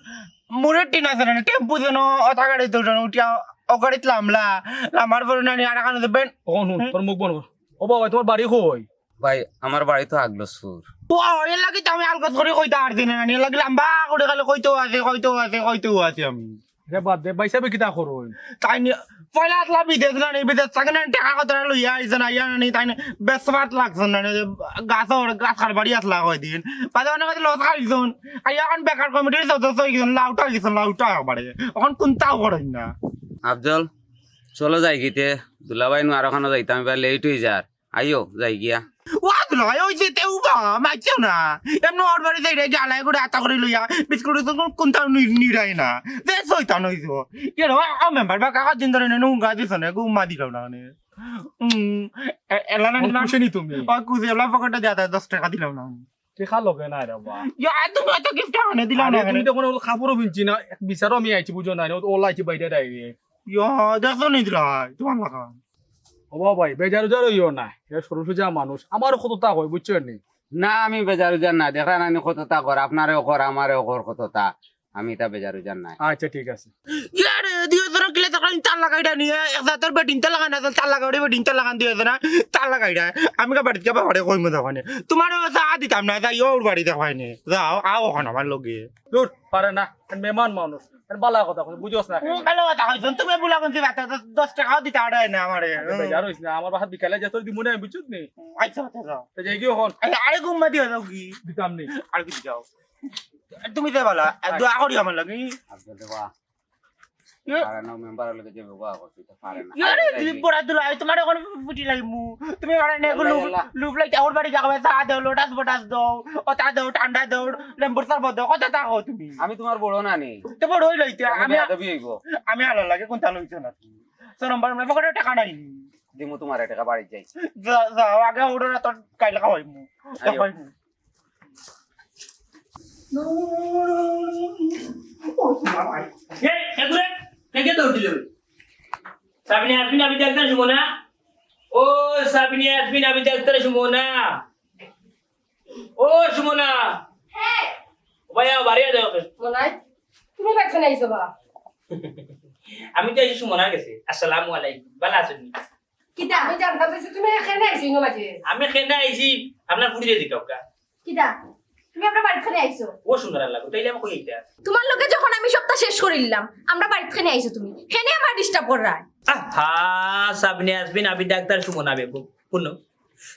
মুড়ির টিন আছে নানি, টেম্পু যেন, অতা গাড়িত উঠন, উঠিয়া ও গাড়িত লামলা। লামার পরে নানি আর এখানো যে বেন- অখন হুন, হুম? তোর মুখ বন্ধ কর। ও বাবা, তোমার বাড়ি কই? ভাই, আমার বাড়ি তো আগলসপুর। ও, এর লাগি তো আমি আলগত করি কইতা পারছি না নানি, এর লাগি লম্বা করি খালি কইতেউ আছি, কইতেউ আছি, কইতেউ আছি আমি। রে বাদ দে, ভাই সাহেব কিতা করইন? তাইন পয়লা আছলা বিদেশ নানি, বিদেশ থাকি নানি টেকা কতটা লইয়া আইছইন, আইয়া নানি তাইন বেসপাত লাগছইন নানি, গাছর, গাছ কারবারি আছলা কয়দিন। বাদে অনেক কাছে লস খাইছইন। আইয়া অখন বেকার কমিটির সদস্য অইগেছইন, লাউটা অইগেছইন, লাউটা একবারে। অখন কুন্তাউ করইন না। আফজল, চলো যাইগি তে, দুলাভাই নু আর ওখানো যাইতাম, এবার লেট অই যার। আইও, যাইগিয়া। ও দুলাভাই, ওই যে তেউ বা, মারছো না। এমনে ওর বাড়ি যাইরে, জ্বালায় করে আতা করি লইয়া, বিস্কুট উস্কুট কুন্তাউ নি-, নিরায় না। যে শয়তান অইছো। এর ও, ও মেম্বার বা কাকা দিন ধরে নে, নুঙ্গা দিছো না, গুম্মা দিলাও না নে। হুম, এ-, এলা না ওর নিলাম। খুশি নি তুমি? ও খুশি, এলা পকেটে দিয়া দশ টেকা দিলাও না। টেকা লগে নাই রে বা। ইয়া, তুমি অত গিফট আনে দিলাও না আরে, তুমি কেনে? তখন ওলা কাপড়ও পিনছি না, এক বিচারও আমি আইছি, বুঝো না, ও-, ওলা আইছি বাইরে ডাইরে। ইয়া, দেখছো নি দিলাই, তোমার লাগা। ও বাবা ভাই, বেজার উজার অইও না, এ সরু সুজা মানুষ, আমারও কততা কয়, বুঝছো নি? না, আমি বেজার উজার না, দেখরা নানি কততা কর, আপনারেও কর, আমারেও কর কততা, আমি ইতা বেজার উজার নাই। আচ্ছা, ঠিক আছে। ইয়ারে, দিও তোরা কিলা তখন তার লাগাইডা নিয়ে, এক জাতর বেটিন তার লাগান না, তার লাগাইডা বেটিন তার লাগান দিও না, তার লাগাইডা। আমি কা বাড়িত কা বাবারে কইমু তখন। তোমারে চা দিতাম না, যাইও ওর বাড়ি দেখাইনি। যাও, আও অখন আমার লগে। দূর, পারে না, মেহমান মানুষ। আর বালা কথা কইছ, বুঝোস না কেনে? হুম, বালা কথা কইছ। তুমি বুলা কোন দিবা? দশ টেকাও দিতে আড়ায় না আমারে। আরে হুম। বেজার অইছ না, আমার বাসাত বিকালে যা তোর দিমু না, বুঝছত নি? আচ্ছা, আচ্ছা, যাও। তো যাই গিয়ে অখন। আরে, আরে ঘুম মাতি যাও কি? দিতাম নি। আর কি যাও? তুমি দে বালা, আর দোয়া করি আমার লাগি। আফজল রে বা। ইয়ে। পারে না, মেম্বার লগে যে ব্যবহার করছি, তো পারে না। ইয়ে রে, আরে, তুই যাই। বড় দুলাভাই, তোমার এখন ফুটি লাগি মু। তুমি ওরা নে, এলা, লুফ, এলা। লুফ লাইতে, ওর বাড়ি যাও, চা দেও, লোটাস বোটাস দেও, ও চা দেও, ঠান্ডা দেও, লেম্বুর শরবত দেও, কত তা কও তুমি? আমি তোমার বড় না নি? তো বড় অই লইতে, আমি আমি, বেয়াদবি অইব। আমি আলার লাগি কোনটা লইছো না তুমি? তো নম্বর, নম্বর পকেটে টেকা নাই নি। দিমু তোমার টেকা বাড়ি যাই। যা, যাও, আগে ওরা তো কাইলে খাওয়াইমু। আইও। খাওয়াইমু। ও, বাবা। এ, এ ঘুরে, কে কে দৌড় দিল? সাবিনা, আসবিন, আবি ডাক্তার সুমনা। ও, সাবিনা, আসবিন, আবি ডাক্তার সুমনা। ও, সুমনা। হ্যাঁ। ও ভাই, আও, বাড়ি আও, যাও। মনাই, তুমি বাইরে আইছো বা? আমি তো এই সুমনার গেছে। আসসালামু আলাইকুম। ভালা আছো নি? কিতা? আমি জানতাম যে তুমি এখানে আইছো, ইনো মাঝে। আমি এখানে আইছি, আপনার ফুড়িরে জিকাউক্কা। কিতা? তুমি আমরার বাড়িত কেনে আইছো? ও সুন্দর আল্লাহ, তাইলে আমি কই এটা? তোমার লগে যখন আমি সবটা শেষ করিলাম, আমরার বাড়িত কেনে আইছো তুমি? কেনে আমারে disturb কররায়? আহা, সাবিনা আসবিন, আবি ডাক্তার সুমনা বেগম। হুনো,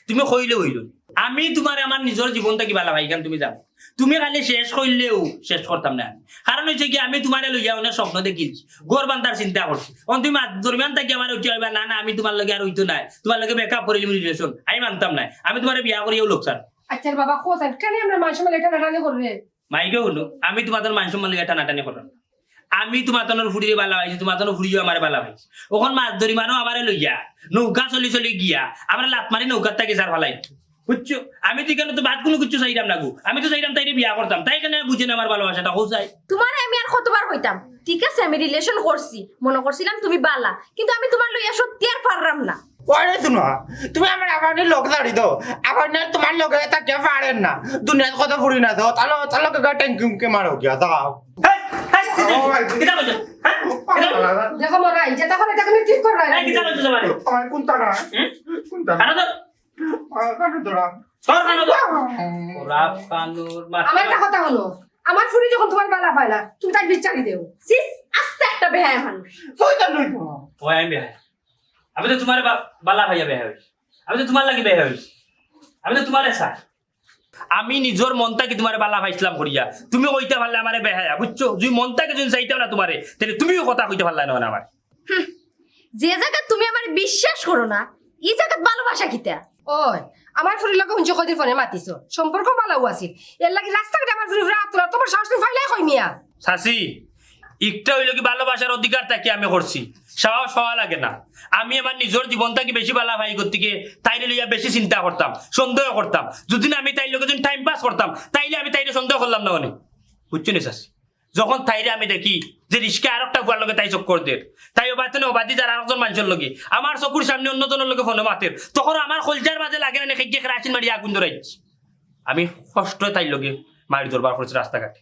তুমি কইলে অইলো। আমি তোমারে আমার নিজর জীবন থাকি ভালা পাই, ইখান তুমি জানো। তুমি খালি শেষ কইলেও শেষ করতাম না। কারণ অইছে কি, আমি তোমারে লইয়া অনেক স্বপ্ন দেখিছি, ঘর বান্ধার চিন্তা করছি। অখন তুমি মাঝ দরমিয়ান থাকি আমারে উঠিয়া কইবা, "না, না, আমি তোমার লগে আর অইতো নায়, তোমার লগে break up করিলিমু relation।" আমি মানতাম নায়, আমি তোমারে বিয়া করিয়াউ লোকসান। আচ্ছা রে বাবা, কও চাইন, কেনে আমরার মান সম্মান ইটা টানাটানি কররে? মাইকে হুনো, আমি তোমার মান সম্মান লইয়া টানাটানি কররাম না। আমি তোমার তনর ফুড়িরে ভালা পাইছি, তোমার তনর ফুড়িও আমারে ভালা পাইছে। অখন মাছ ধরি মানো আমারে লইয়া, নৌকা চলি চলি গিয়া, আমারে লাত মারি নৌকার থাকি ছাড় ফালাই। বুঝছো? আমি তো ইখানো তো বাদ কুনু কিচ্ছু চাইরাম না গো। আমি তো চাইরাম তাইরে বিয়া করতাম। তাই কেনে বুঝে না আমার ভালোবাসাটা, কও চাই। তোমারে আমি আর কতবার কইতাম, ঠিক আছে, আমি relation করছি, মনো করছিলাম তুমি ভালা, কিন্তু আমি তোমার লইয়া সত্যি আর পাররাম না। ওরে শুনো, তুমি আমার আফানির লগ ছাড়ি দেও। আফানি আর তোমার লগে থাকিয়া পারের না। দুনিয়াত কত ফুড়ি না তো, তাহলে, তাহলে কে টেঙ্কি উমকি মারো গিয়া, যাও। হেই, হেই, কিতা, ও ভাই। কিতা কইছো? হ্যাঁ? কিতা কইছো? দেখো মনাই, যেটা করে এটা কিন্তু ঠিক কররায় না। এই, কিতা কইছো তোমারে? আমার কোনটা না? হুম? কোনটা না? কানো তো? আমার কানো ধরা। তোর কানো তো? ওরা কানোর মাথা। আমার একটা কথা হুনো, আমার ফুড়ি যখন তোমার ভালা পায় না, তুমি তাইর বিচারি দেও। ছিস, আস্তা একটা বেহায়া মানুষ। শয়তান নই তো। ওই আমি বেহায়া। আমি তো তোমারে বা-, ভালা পাইয়া বেহায়া অইছি। আমি তো তোমার লাগি বেহায়া অইছি। আমি তো তোমারে চাই। আমি নিজর মন থাকি তোমারে ভালা পাইছলাম করিয়া। তুমি কইতা পারলে আমারে বেহায়া, বুঝছো? যদি মন থাকি যদি চাইতাম না তোমারে, তাইলে তুমিও কথা কইতা পারলায় না আমারে। হুম, যে জাগাত তুমি আমারে বিশ্বাস করো না, ই জাগাত ভালোবাসা কিতা? ওই, আমার ফুড়ির লগে হুনছি কয়দিন ফোনে মাতিছো, সম্পর্ক ভালাউ আছিল, এর লাগি রাস্তাঘাটে আমার ফুড়ির উপরে আত তুলরায়, তোমার সাহস তুমি পাইলায় কই মিয়া? চাচি, একটা অইলো কি, ভালোবাসার অধিকার থাকি আমি করছি, সাহস পাওয়া লাগে না। আমি আমার নিজর জীবন থাকি বেশি বালা পাই গতিকে তাইরে লইয়া বেশি চিন্তা করতাম, সন্দেহ করতাম। যদি না আমি তাইর লগে যদি টাইম পাস করতাম, তাইলে আমি তাইরে সন্দেহ করলাম না অনে। বুঝছো নি চাচি? যখন তাইরে আমি দেখি যে রিস্কা আরোকটা ফুয়ার লগে তাই চক্কর দের, তাই ওবায়দি না ওবায়দি যার আরোকজন মানষর লগে, আমার চকুর সামনে অন্যজনর লগে ফোনো মাতের, তখন আমার কলজার মাঝে লাগে না নি, খেইয়ে খেরা আছিন মারিয়া আগুন ধরাইছি। আমি কষ্টে তাইর লগে মাইর দরবার করছি রাস্তাঘাটে।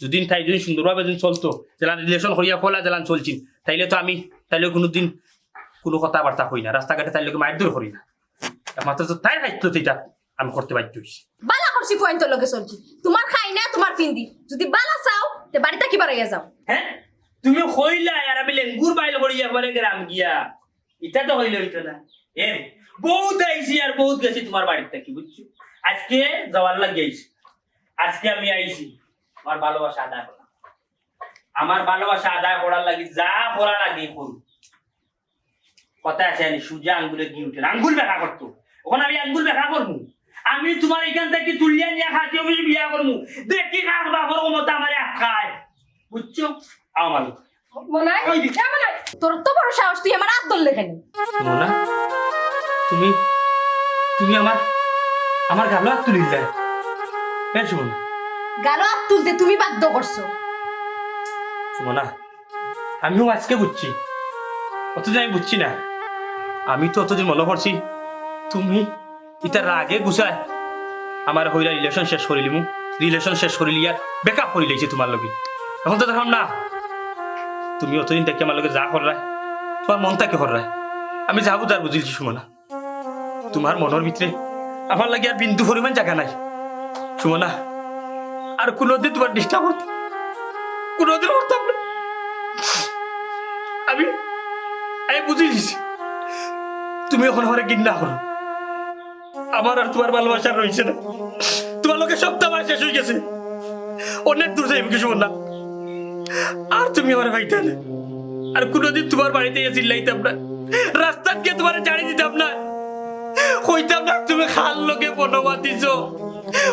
যদি তাই যদি সুন্দরভাবে যদি চলতো, যেলান রিলেশন করিয়া ফলা যেলান চলছি, তাইলে তো আমি তাইলে কোনোদিন কোনো কথাবার্তা কই না, রাস্তাঘাটে তাইর লগে মাইর দর করি না। একমাত্র তো তাইর দায়িত্ব এটা আমি করতে বাধ্য হইছি। বালা করছি, ফুয়াইন্তর লগে চলছি। তুমার খাই না, তুমার ফিন্দি। যদি বালা চাও, তে বাড়ি থাকি বারইয়া যাও। হ্যাঁ, তুমি কইলা আর আমি লেঙ্গুর বাইল করি একবারে গ্রাম গিয়া। ইটা তো হইল হইতো না। এ, বহুত আইছি আর বহুত গেছি তুমার বাড়িত থাকি, বুঝছো? আজকে যাওয়ার লাগি আইছি। আজকে আমি আইছি আমার ভালোবাসা আদায় করা। আমার ভালোবাসা আদায় করার লাগি যা করার আগে করু। কথা আছে, আমি সুজা আঙ্গুলে ঘি উঠে না, আঙ্গুল বেকা করতো। অখন আমি আঙ্গুল বেকা করমু। আমি তুমার এখান থাকি তুলিয়া নিয়া খাতি অফিসে বিয়া করমু। দেখি কার বাপর ক্ষমতা আমারে আটকায়। বুঝছো? আমার মনাই, ওই যে। এ মনাই, তোর তো বড় সাহস, তুই আমার আত ধরলে কেনে? সুমনা, তুমি, তুমি আমার, আমার গালো আত তুলিলা। এ সুমনা। গালো আত তুলতে তুমি বাধ্য করছো। সুমনা, আমিও আজকে বুঝছি। অতদিন আমি বুঝছি না। আমি তো অতদিন মনো করছি তুমি ইতার রাগে গুছায় আমারে কইরা রিলেশন শেষ করিলিমু, রিলেশন শেষ করিলিয়া ব্রেকআপ করিলাইছি তুমার লগে। অখন তো দেখলাম না, তুমি অতদিন থাকি আমার লগে যা কররায়, তুমার মন থাকি কররায়। আমি যা বুঝার বুঝিলিছি সুমনা, তুমার মনর ভিতরে আমার লাগি আর বিন্দু পরিমাণ জাগা নাই সুমনা। আর কুনুদিন তুমার ডিস্টার্ব করতাম, কুনুদিন করতাম না। আমি, আমি বুঝিলিছি, তুমি অখন আমারে ঘিন্না করো। আমার আর তুমার ভালোবাসা রইছে না। তুমার লগে সবতা আমার শেষ অইগেছে। অনেক দূর যাইমুগি সুমনা। আর তুমি আমারে পাইতায় না। আর কুনুদিন তুমার বাড়িত গিয়া চিল্লাইতাম না। রাস্তাত গিয়া তুমারে জাড়ি দিতাম না। কইতাম না তুমি কার লগে ফোনো মাতিছো।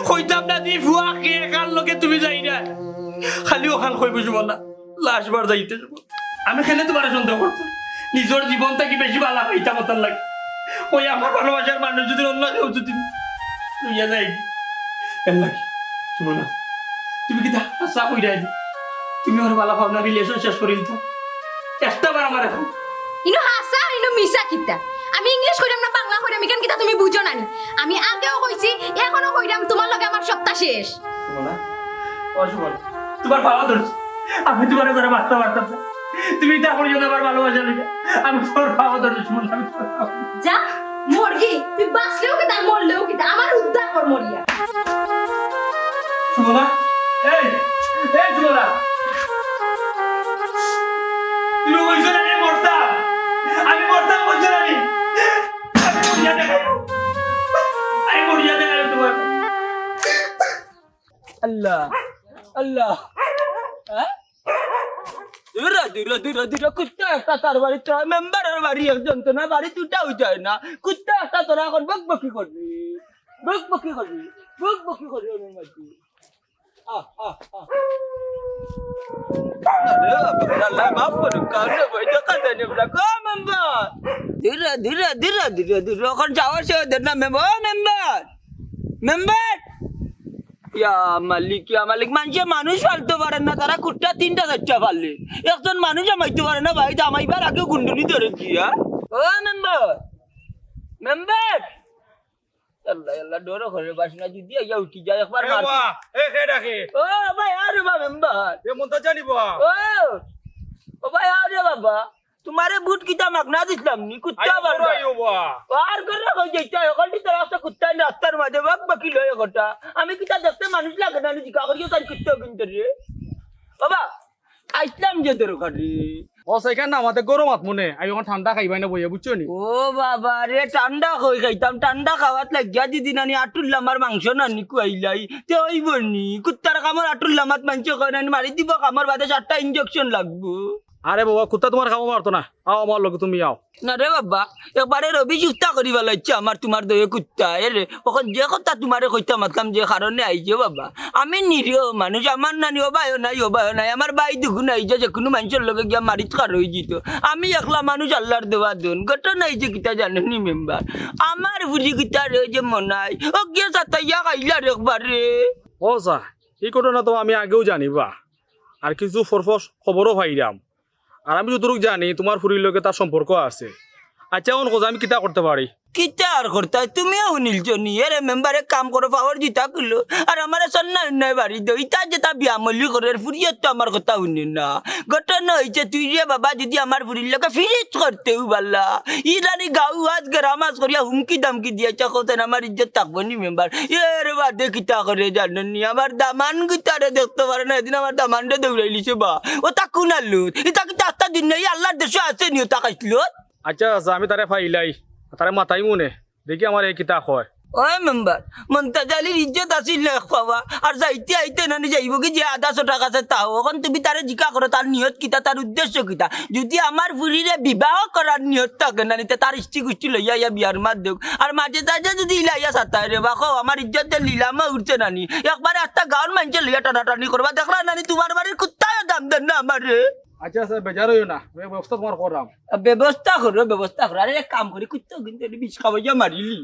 কইতাম না তুমি ফুয়া কে, কার লগে তুমি যাইরায়। খালি অখান কইমু সুমনা। লাস্ট বার যাইতে যাইবো। আমি কেনে তুমারে সন্দেহ করতাম? নিজর জীবন থাকি বেশি বালা পাইতাম অতার লাগি। ওই আমার ভালোবাসার মানুষ যদি অন্য কেউ যদি লইয়া যায়, এর লাগি। সুমনা, তুমি কিতা হাছা কইরায় নি? তুমি আমার বালা পাও না, রিলেশন শেষ করিলিতাম। একটা বার আমারে কও। ইনো হাছা, ইনো মিছা কিতা? আমি ইংলিশ কইরাম না বাংলা কইরাম, ইখান কিতা তুমি বুঝো না নি? আমি আগেও কইছি, অখনো কইরাম, তুমার লগে আমার সবতা শেষ। সুমনা, ও সুমনা, তুমার পাও ধরছি। আমি তুমারে ছাড়া বাঁচতাম পারতাম না। তুমি ইতা করিও না আমার ভালোবাসা লইয়া। আমি তুমার পাও ধরছি সুমনা, আমি তুমার পাও ধরছি। যা, মরগি, তুই বাঁচলেও কিতা, মরলেও কিতা, আমার উদ্ধার কর মরিয়া। সুমনা, এই, এই সুমনা। তুমি কইছো না নি মরতাম? আমি মরতাম কইছো না নি? আমি মরিয়া দেখাইমু। আমি মরিয়া দেখাইমু তুমার। আল্লাহ, আল্লাহ। হ্যাঁ? দূর, দূর, দূর, দূর, কুত্তা একটা তার বাড়িত, মেম্বারর বাড়ি একজন তো না, বাড়ি দুটাও যায় না। কুত্তা একটা তোরা অখন বকবকি করবি, বকবকি করবি, বকবকি করবি আমার মাঝে। আহ, আহ, আহ। আরে বাবা, আল্লাহ মাফ করুক, কারণ ওই তো কথা নেই, আমরা কো মেম্বার। দূর, দূর, দূর, দূর, দূর, অখন যাওয়ার সময় দের না মেম্বার, ও মেম্বার, মেম্বার। ইয়া মালিক, ইয়া মালিক, মানষে মানুষ পালতো পারের না, তারা কুত্তা তিনটা চাইরটা পালে। একজন মানুষ হামাইতো পারে না, বাড়িত হামাইবার আগেউ গুন্ডুনি ধরে দিয়া। ও মেম্বার, মেম্বার। আল্লাহ, আল্লাহ, ডরও করে বাসনা যদি আইয়া উঠি যায়, একবার এ মার। বাবা, এ কে ডাকে? ও ভাই, আরে বা মেম্বার। এ মন্তা জানি বা। ও, ও ভাই, আরে বাবা। তুমারে ভোট কিতা মাগনা দিছলাম নি? কুত্তা আইও বান্দা। বড় আইও বা। আর করে কই যাইতা, অখান দি তোরা একটা কুত্তা নি রাস্তার মাঝে বকবকি লয় কথা। আমি কিতা দেখতে মানুষ লাগে না নি, জিকা করিও তাই কুত্তা কিনতে রে। বাবা, আইছলাম যে দরকারে। ও, সেইখান না, আমাদের গরম আত মনে, আমি অখন ঠান্ডা খাইবায় না বইয়া, বুঝছো নি? ও বাবা রে, ঠান্ডা কই খাইতাম, ঠান্ডা খাওয়াত লাগিয়া দিদি নানি আটুর লামার মাংস নানি খুয়াইলাই, তে অইবো নি? কুত্তার কামড় আটুর লামাত মানষে কয় নানি, মারি দিবো কামড় বাদে সাতটা ইঞ্জেকশন লাগবো। আরে বাবা, কুত্তা তুমার খাওয়া মারতো না, আও আমার লগে তুমি আও। না রে বাবা, একবারে রবি চুপ্তা করি ফালাইছে আমার তুমার দয়ে কুত্তা। এ রে, অখন যে কথা তুমারে কইতাম আছলাম যে কারণে আইছি বাবা, আমি নিরীহ মানুষ, আমার নানি ও ভাইও নাই, ও ভাইও নাই, আমার ভাই দুগুণ আইছে, যে কুনু মানষর লগে গিয়া মারিত খার অইযিতো। আমি একলা মানুষ আল্লার দেওয়া দুন। ঘটনা অইছে কিতা জানো নি মেম্বার? আমার ফুরি কিতা রে যে মনাই, ও গিয়া সাতাইয়া খাইলার একবারে। ও চাচা, ই ঘটনা তো আমি আগেও জানি বা, আর কিছু ফরফর খবরও পাইরাম। আর আমি যতটুক জানি, তুমার ফুরির লগে তার সম্পর্ক আছে। আইচ্ছা, অখন কও যে আমি কিতা করতে পারি? কিতা আর করতায়, তুমিও হুনিলছো নি? এরে মেম্বার, এক কাম করো, পাওয়ার জিতা কিলো, আর আমারে সন্না উন্নয় বাড়ি দেও। ইতা যেতা বিয়ামলি করের, ফুরিয়ে তো আমার কথা হুনে না। ঘটনা অইছে, তুই রে বাবা, যুদি আমার ফুরির লগে ফিরিত করতে হু বালা, ই জানি গাউ আজ গ্রাম আজ করিয়া হুমকি দামকি দিয়াছে, কতেন আমার ইজ্জত থাকবো নি মেম্বার? এর বাদে কিতা করে জানো নি? আমার দামান গুতারে দেখতে পারে না, এদিন আমার দামানরে দৌড়াইলিছে বা। ওতা কুন আলুত? ইতা কিতা আস্তা দিন নাই, আল্লার দেশো আছে নি ওতা খাইছলত? আইচ্ছা, আইচ্ছা, আমি তারে পাইলাই, তারে মাতাইমু নে, দেখি আমারে কিতা কয়। ওই মেম্বার, মন্তাজ আলীর ইজ্জত আছিল না এক পাওয়া, আর যাইতে আইতে নানি যাইবো কি যে আধা ছটা কাছে তাও। অখন তুমি তারে জিকা করো, তার নিয়ত কিতা, তার উদ্দেশ্য কিতা? যুদি আমার ফুরিরে বিবাহ করার নিয়ত থাকে নানি, তে তার ইষ্টি গুষ্টি লইয়া আইয়া বিয়ার মাত দেউক। আর মাঝে সাঝে যুদি ইলা আইয়া সাতায় রে বা, কও, আমার ইজ্জত যে লিলামো উঠছে নানি, একবারে আস্তা গাউর মানষে লইয়া টানাটানি করবা। দেখরা নানি, তুমার বাড়ির কুত্তায়ও দাম দের না আমারে। আইচ্ছা, আইচ্ছা, বেজার অইও না, আমি ব্যবস্থা তুমার কররাম। ব্যবস্থা করো, ব্যবস্থা করো। আরে এক কাম করি, কুত্তা কিন্তু এনে বিষ খাওয়াইয়া মারিলি।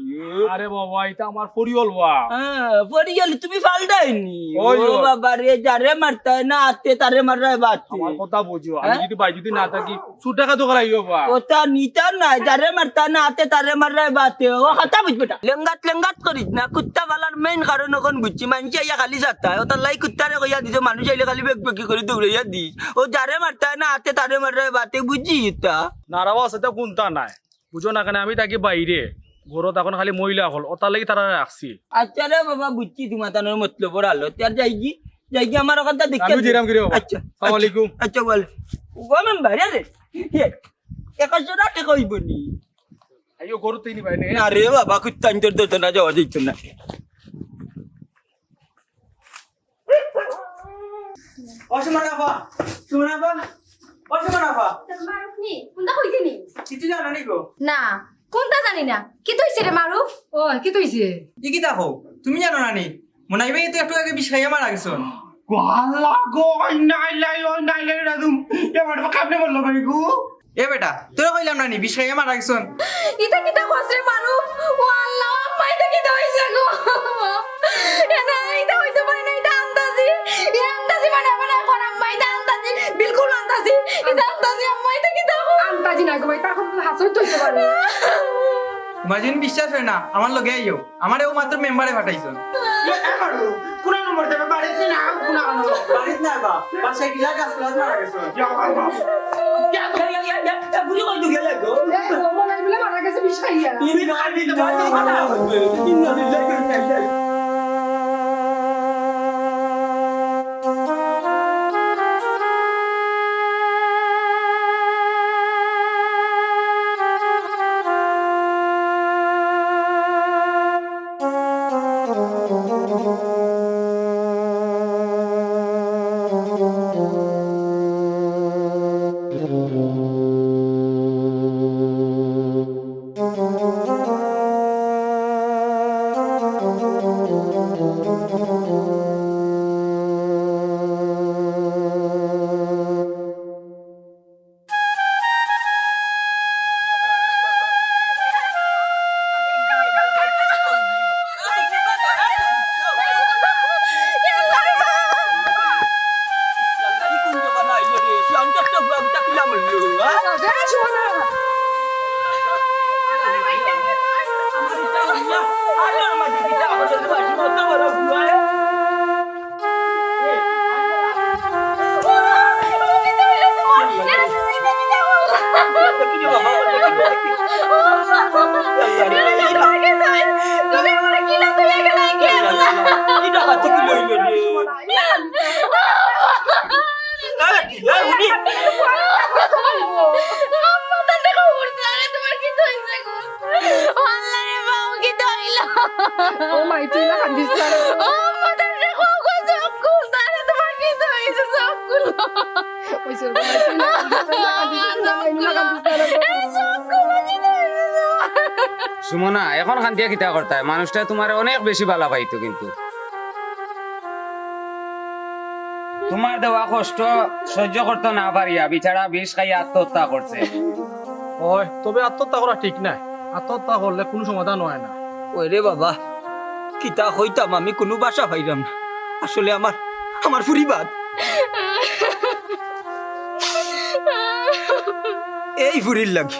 আরে বাবা, ইতা আমার ফুরি অইল বা। হ্যাঁ, ফুরি অইল, তুমি পাল্টাইনি। ওই, ও ওই। বাবা রে, যারে মারতায় না আতে, তারে মাররায় বাতে। আমার কথা বুঝো, আমি হ্যাঁ? যুদি বাড়িত যুদি না থাকি, চুর ডাকাত অকল আইবো বা। ওতা নিতা না, যারে মারতায় না আতে, তারে মাররায় বাতে। ও কথা বুঝ বেটা। লেঙ্গাত লেঙ্গাত করিস না, কুত্তা ফালার main কারণ অখন বুঝছি। মানষে আইয়া খালি সাতায়, ওতার লাগি কুত্তারে কইয়া দিছে, মানুষ আইলে খালি বেক বেকি করি দৌড়াইয়া দিস। ও যারে মারতায় না আতে, তারে মাররায় বাতে, বুঝছি ইতা। না রে বা, সেটা কুন্তা নায়। বুঝো না কেনে, আমি থাকি বাইরে, ঘরো তখন খালি মহিলা অকল, ওতার লাগি তারারে রাখছি। আইচ্ছা রে বাবা, বুঝছি তুমার তানর মতলবর আলো। তে আর যাইগি, যাইগি আমার অখানতা দেখিয়া আমি দিরাম গিরে বাবা। আইচ্ছা, আসসালামু আলাইকুম। আইচ্ছা, বল। ও মেম্বার, আরে, এ, একাশো টাকা অইবো নি? আইও, ঘরো তুই নি ভাই, নে। না রে বাবা, কুত্তা আনতে দিত না, যাওয়া যাইত না। ও সুমন আফা, সুমন আফা, ও সুমন আফা। মারুফ নি, কুন্তা কইতে নি? কিচ্ছু জানো নি গো? না, কুন্তা জানি না। কিতা অইছে রে মারুফ? ও, কিতা অইছে? ই কিতা কও? তুমি জানো না নি? মনাই ভাইয়ে তো একটু আগে বিষ খাইয়া মারা গেছইন। গো আল্লাহ গো, ইন্না লিল্লাহি ওয়া ইন্না ইলাইহি রাজিউন। এ বেটা, কেমনে মরলো ভাই গো? এ বেটা, তোরে কইলাম না নি, বিষ খাইয়া মারা গেছইন। ইতা কিতা কস রে মারুফ? ও আল্লাহ, আম্মা, ইতা কিতা অইছে গো? এ না, ইতা অইতে পারে না, ইতা আন্দাজি। ইতা আন্দাজি মানে, মানে, এখন আম্মা, ইতা আন্দাজি, বিলকুল আন্দাজি, ইতা আন্দাজি, আম্মা, ইতা কিতা? আন্দাজি না গো ভাই, তার কোনো হাসর তো অইতে পারে। তোমার যদি বিশ্বাস অয় না, আমার লগে আইও। আমারে অউ মাত্র মেম্বারে পাঠাইছইন। এ, এ, মারো। কোন নম্বর দেবে? বাড়িত না, কোন আনো? বাড়িত না বা, বাসায় গিলা গাছ লাগাত মারা গেছে। ইয়া, বাবা। ইয়া, ইয়া, ইয়া, ইয়া, ইয়া, বুড়ি কই গেলে গো? এ, ও মনে হয় বলে মারা গেছে বিষ খাইয়া। তুমি খাইবি তো বাড়িতে কথা হবে। ইন্না লিল্লাহি ওয়া ইন্না ইলাইহি। ও মাই, তুই না কান্দিস না। ও আম্মা, তারে কও গো, চোখ খুল, তারে তোমার কিতা অইছে, চোখ খুলো। ওই চোখ, মাই, তুই না কান্দিস না। সুমনা, এখন কান্দিয়া কিতা করতায়? মানুষটা তুমারে অনেক বেশি বালা পাইতো কিন্তু। তুমার দেওয়া কষ্ট সহ্য করতো না পারিয়া বেচারা বিষ খাইয়া আত্মহত্যা করছে। অয়, তবে আত্মহত্যা করা ঠিক নায়। আত্মহত্যা করলে কুনু সমাধান অয় না। ওরে বাবা, কিতা কইতাম, আমি কুনু ভাষা পাইরাম না। আসলে আমার, আমার ফুরি বাদ। এই ফুরির লাগি,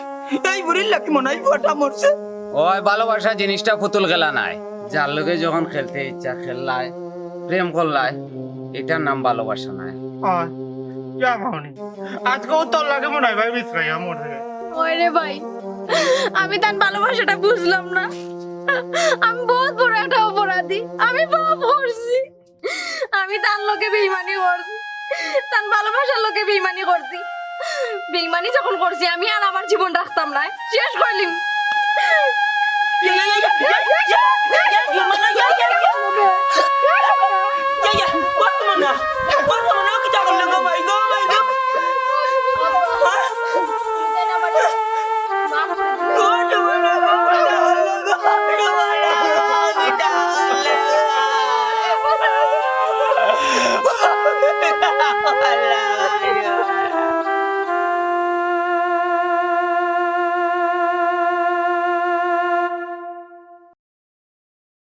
এই ফুরির লাগি মনে অয় ফুয়াটা মরছে। অয়, ভালোবাসা জিনিসটা পুতুল খেলা নায়। যার লগে যখন খেলতে ইচ্ছা খেললায়, প্রেম করলায়, ইটার নাম ভালোবাসা নায়। অয়, ইয়া মামনি, আজকেও তোর লাগি মনে অয় ভাই বিষ খাইয়া মরছে। ওই রে ভাই, আমি তান ভালোবাসাটা বুঝলাম না। আমি বহুত বড় একটা অপরাধী, আমি পাপ করছি। আমি তান লগে বেইমানি করছি, তান ভালোবাসার লগে বেইমানি করছি। বেইমানি যখন করছি, আমি আর আমার জীবন রাখতাম না, শেষ করলিম।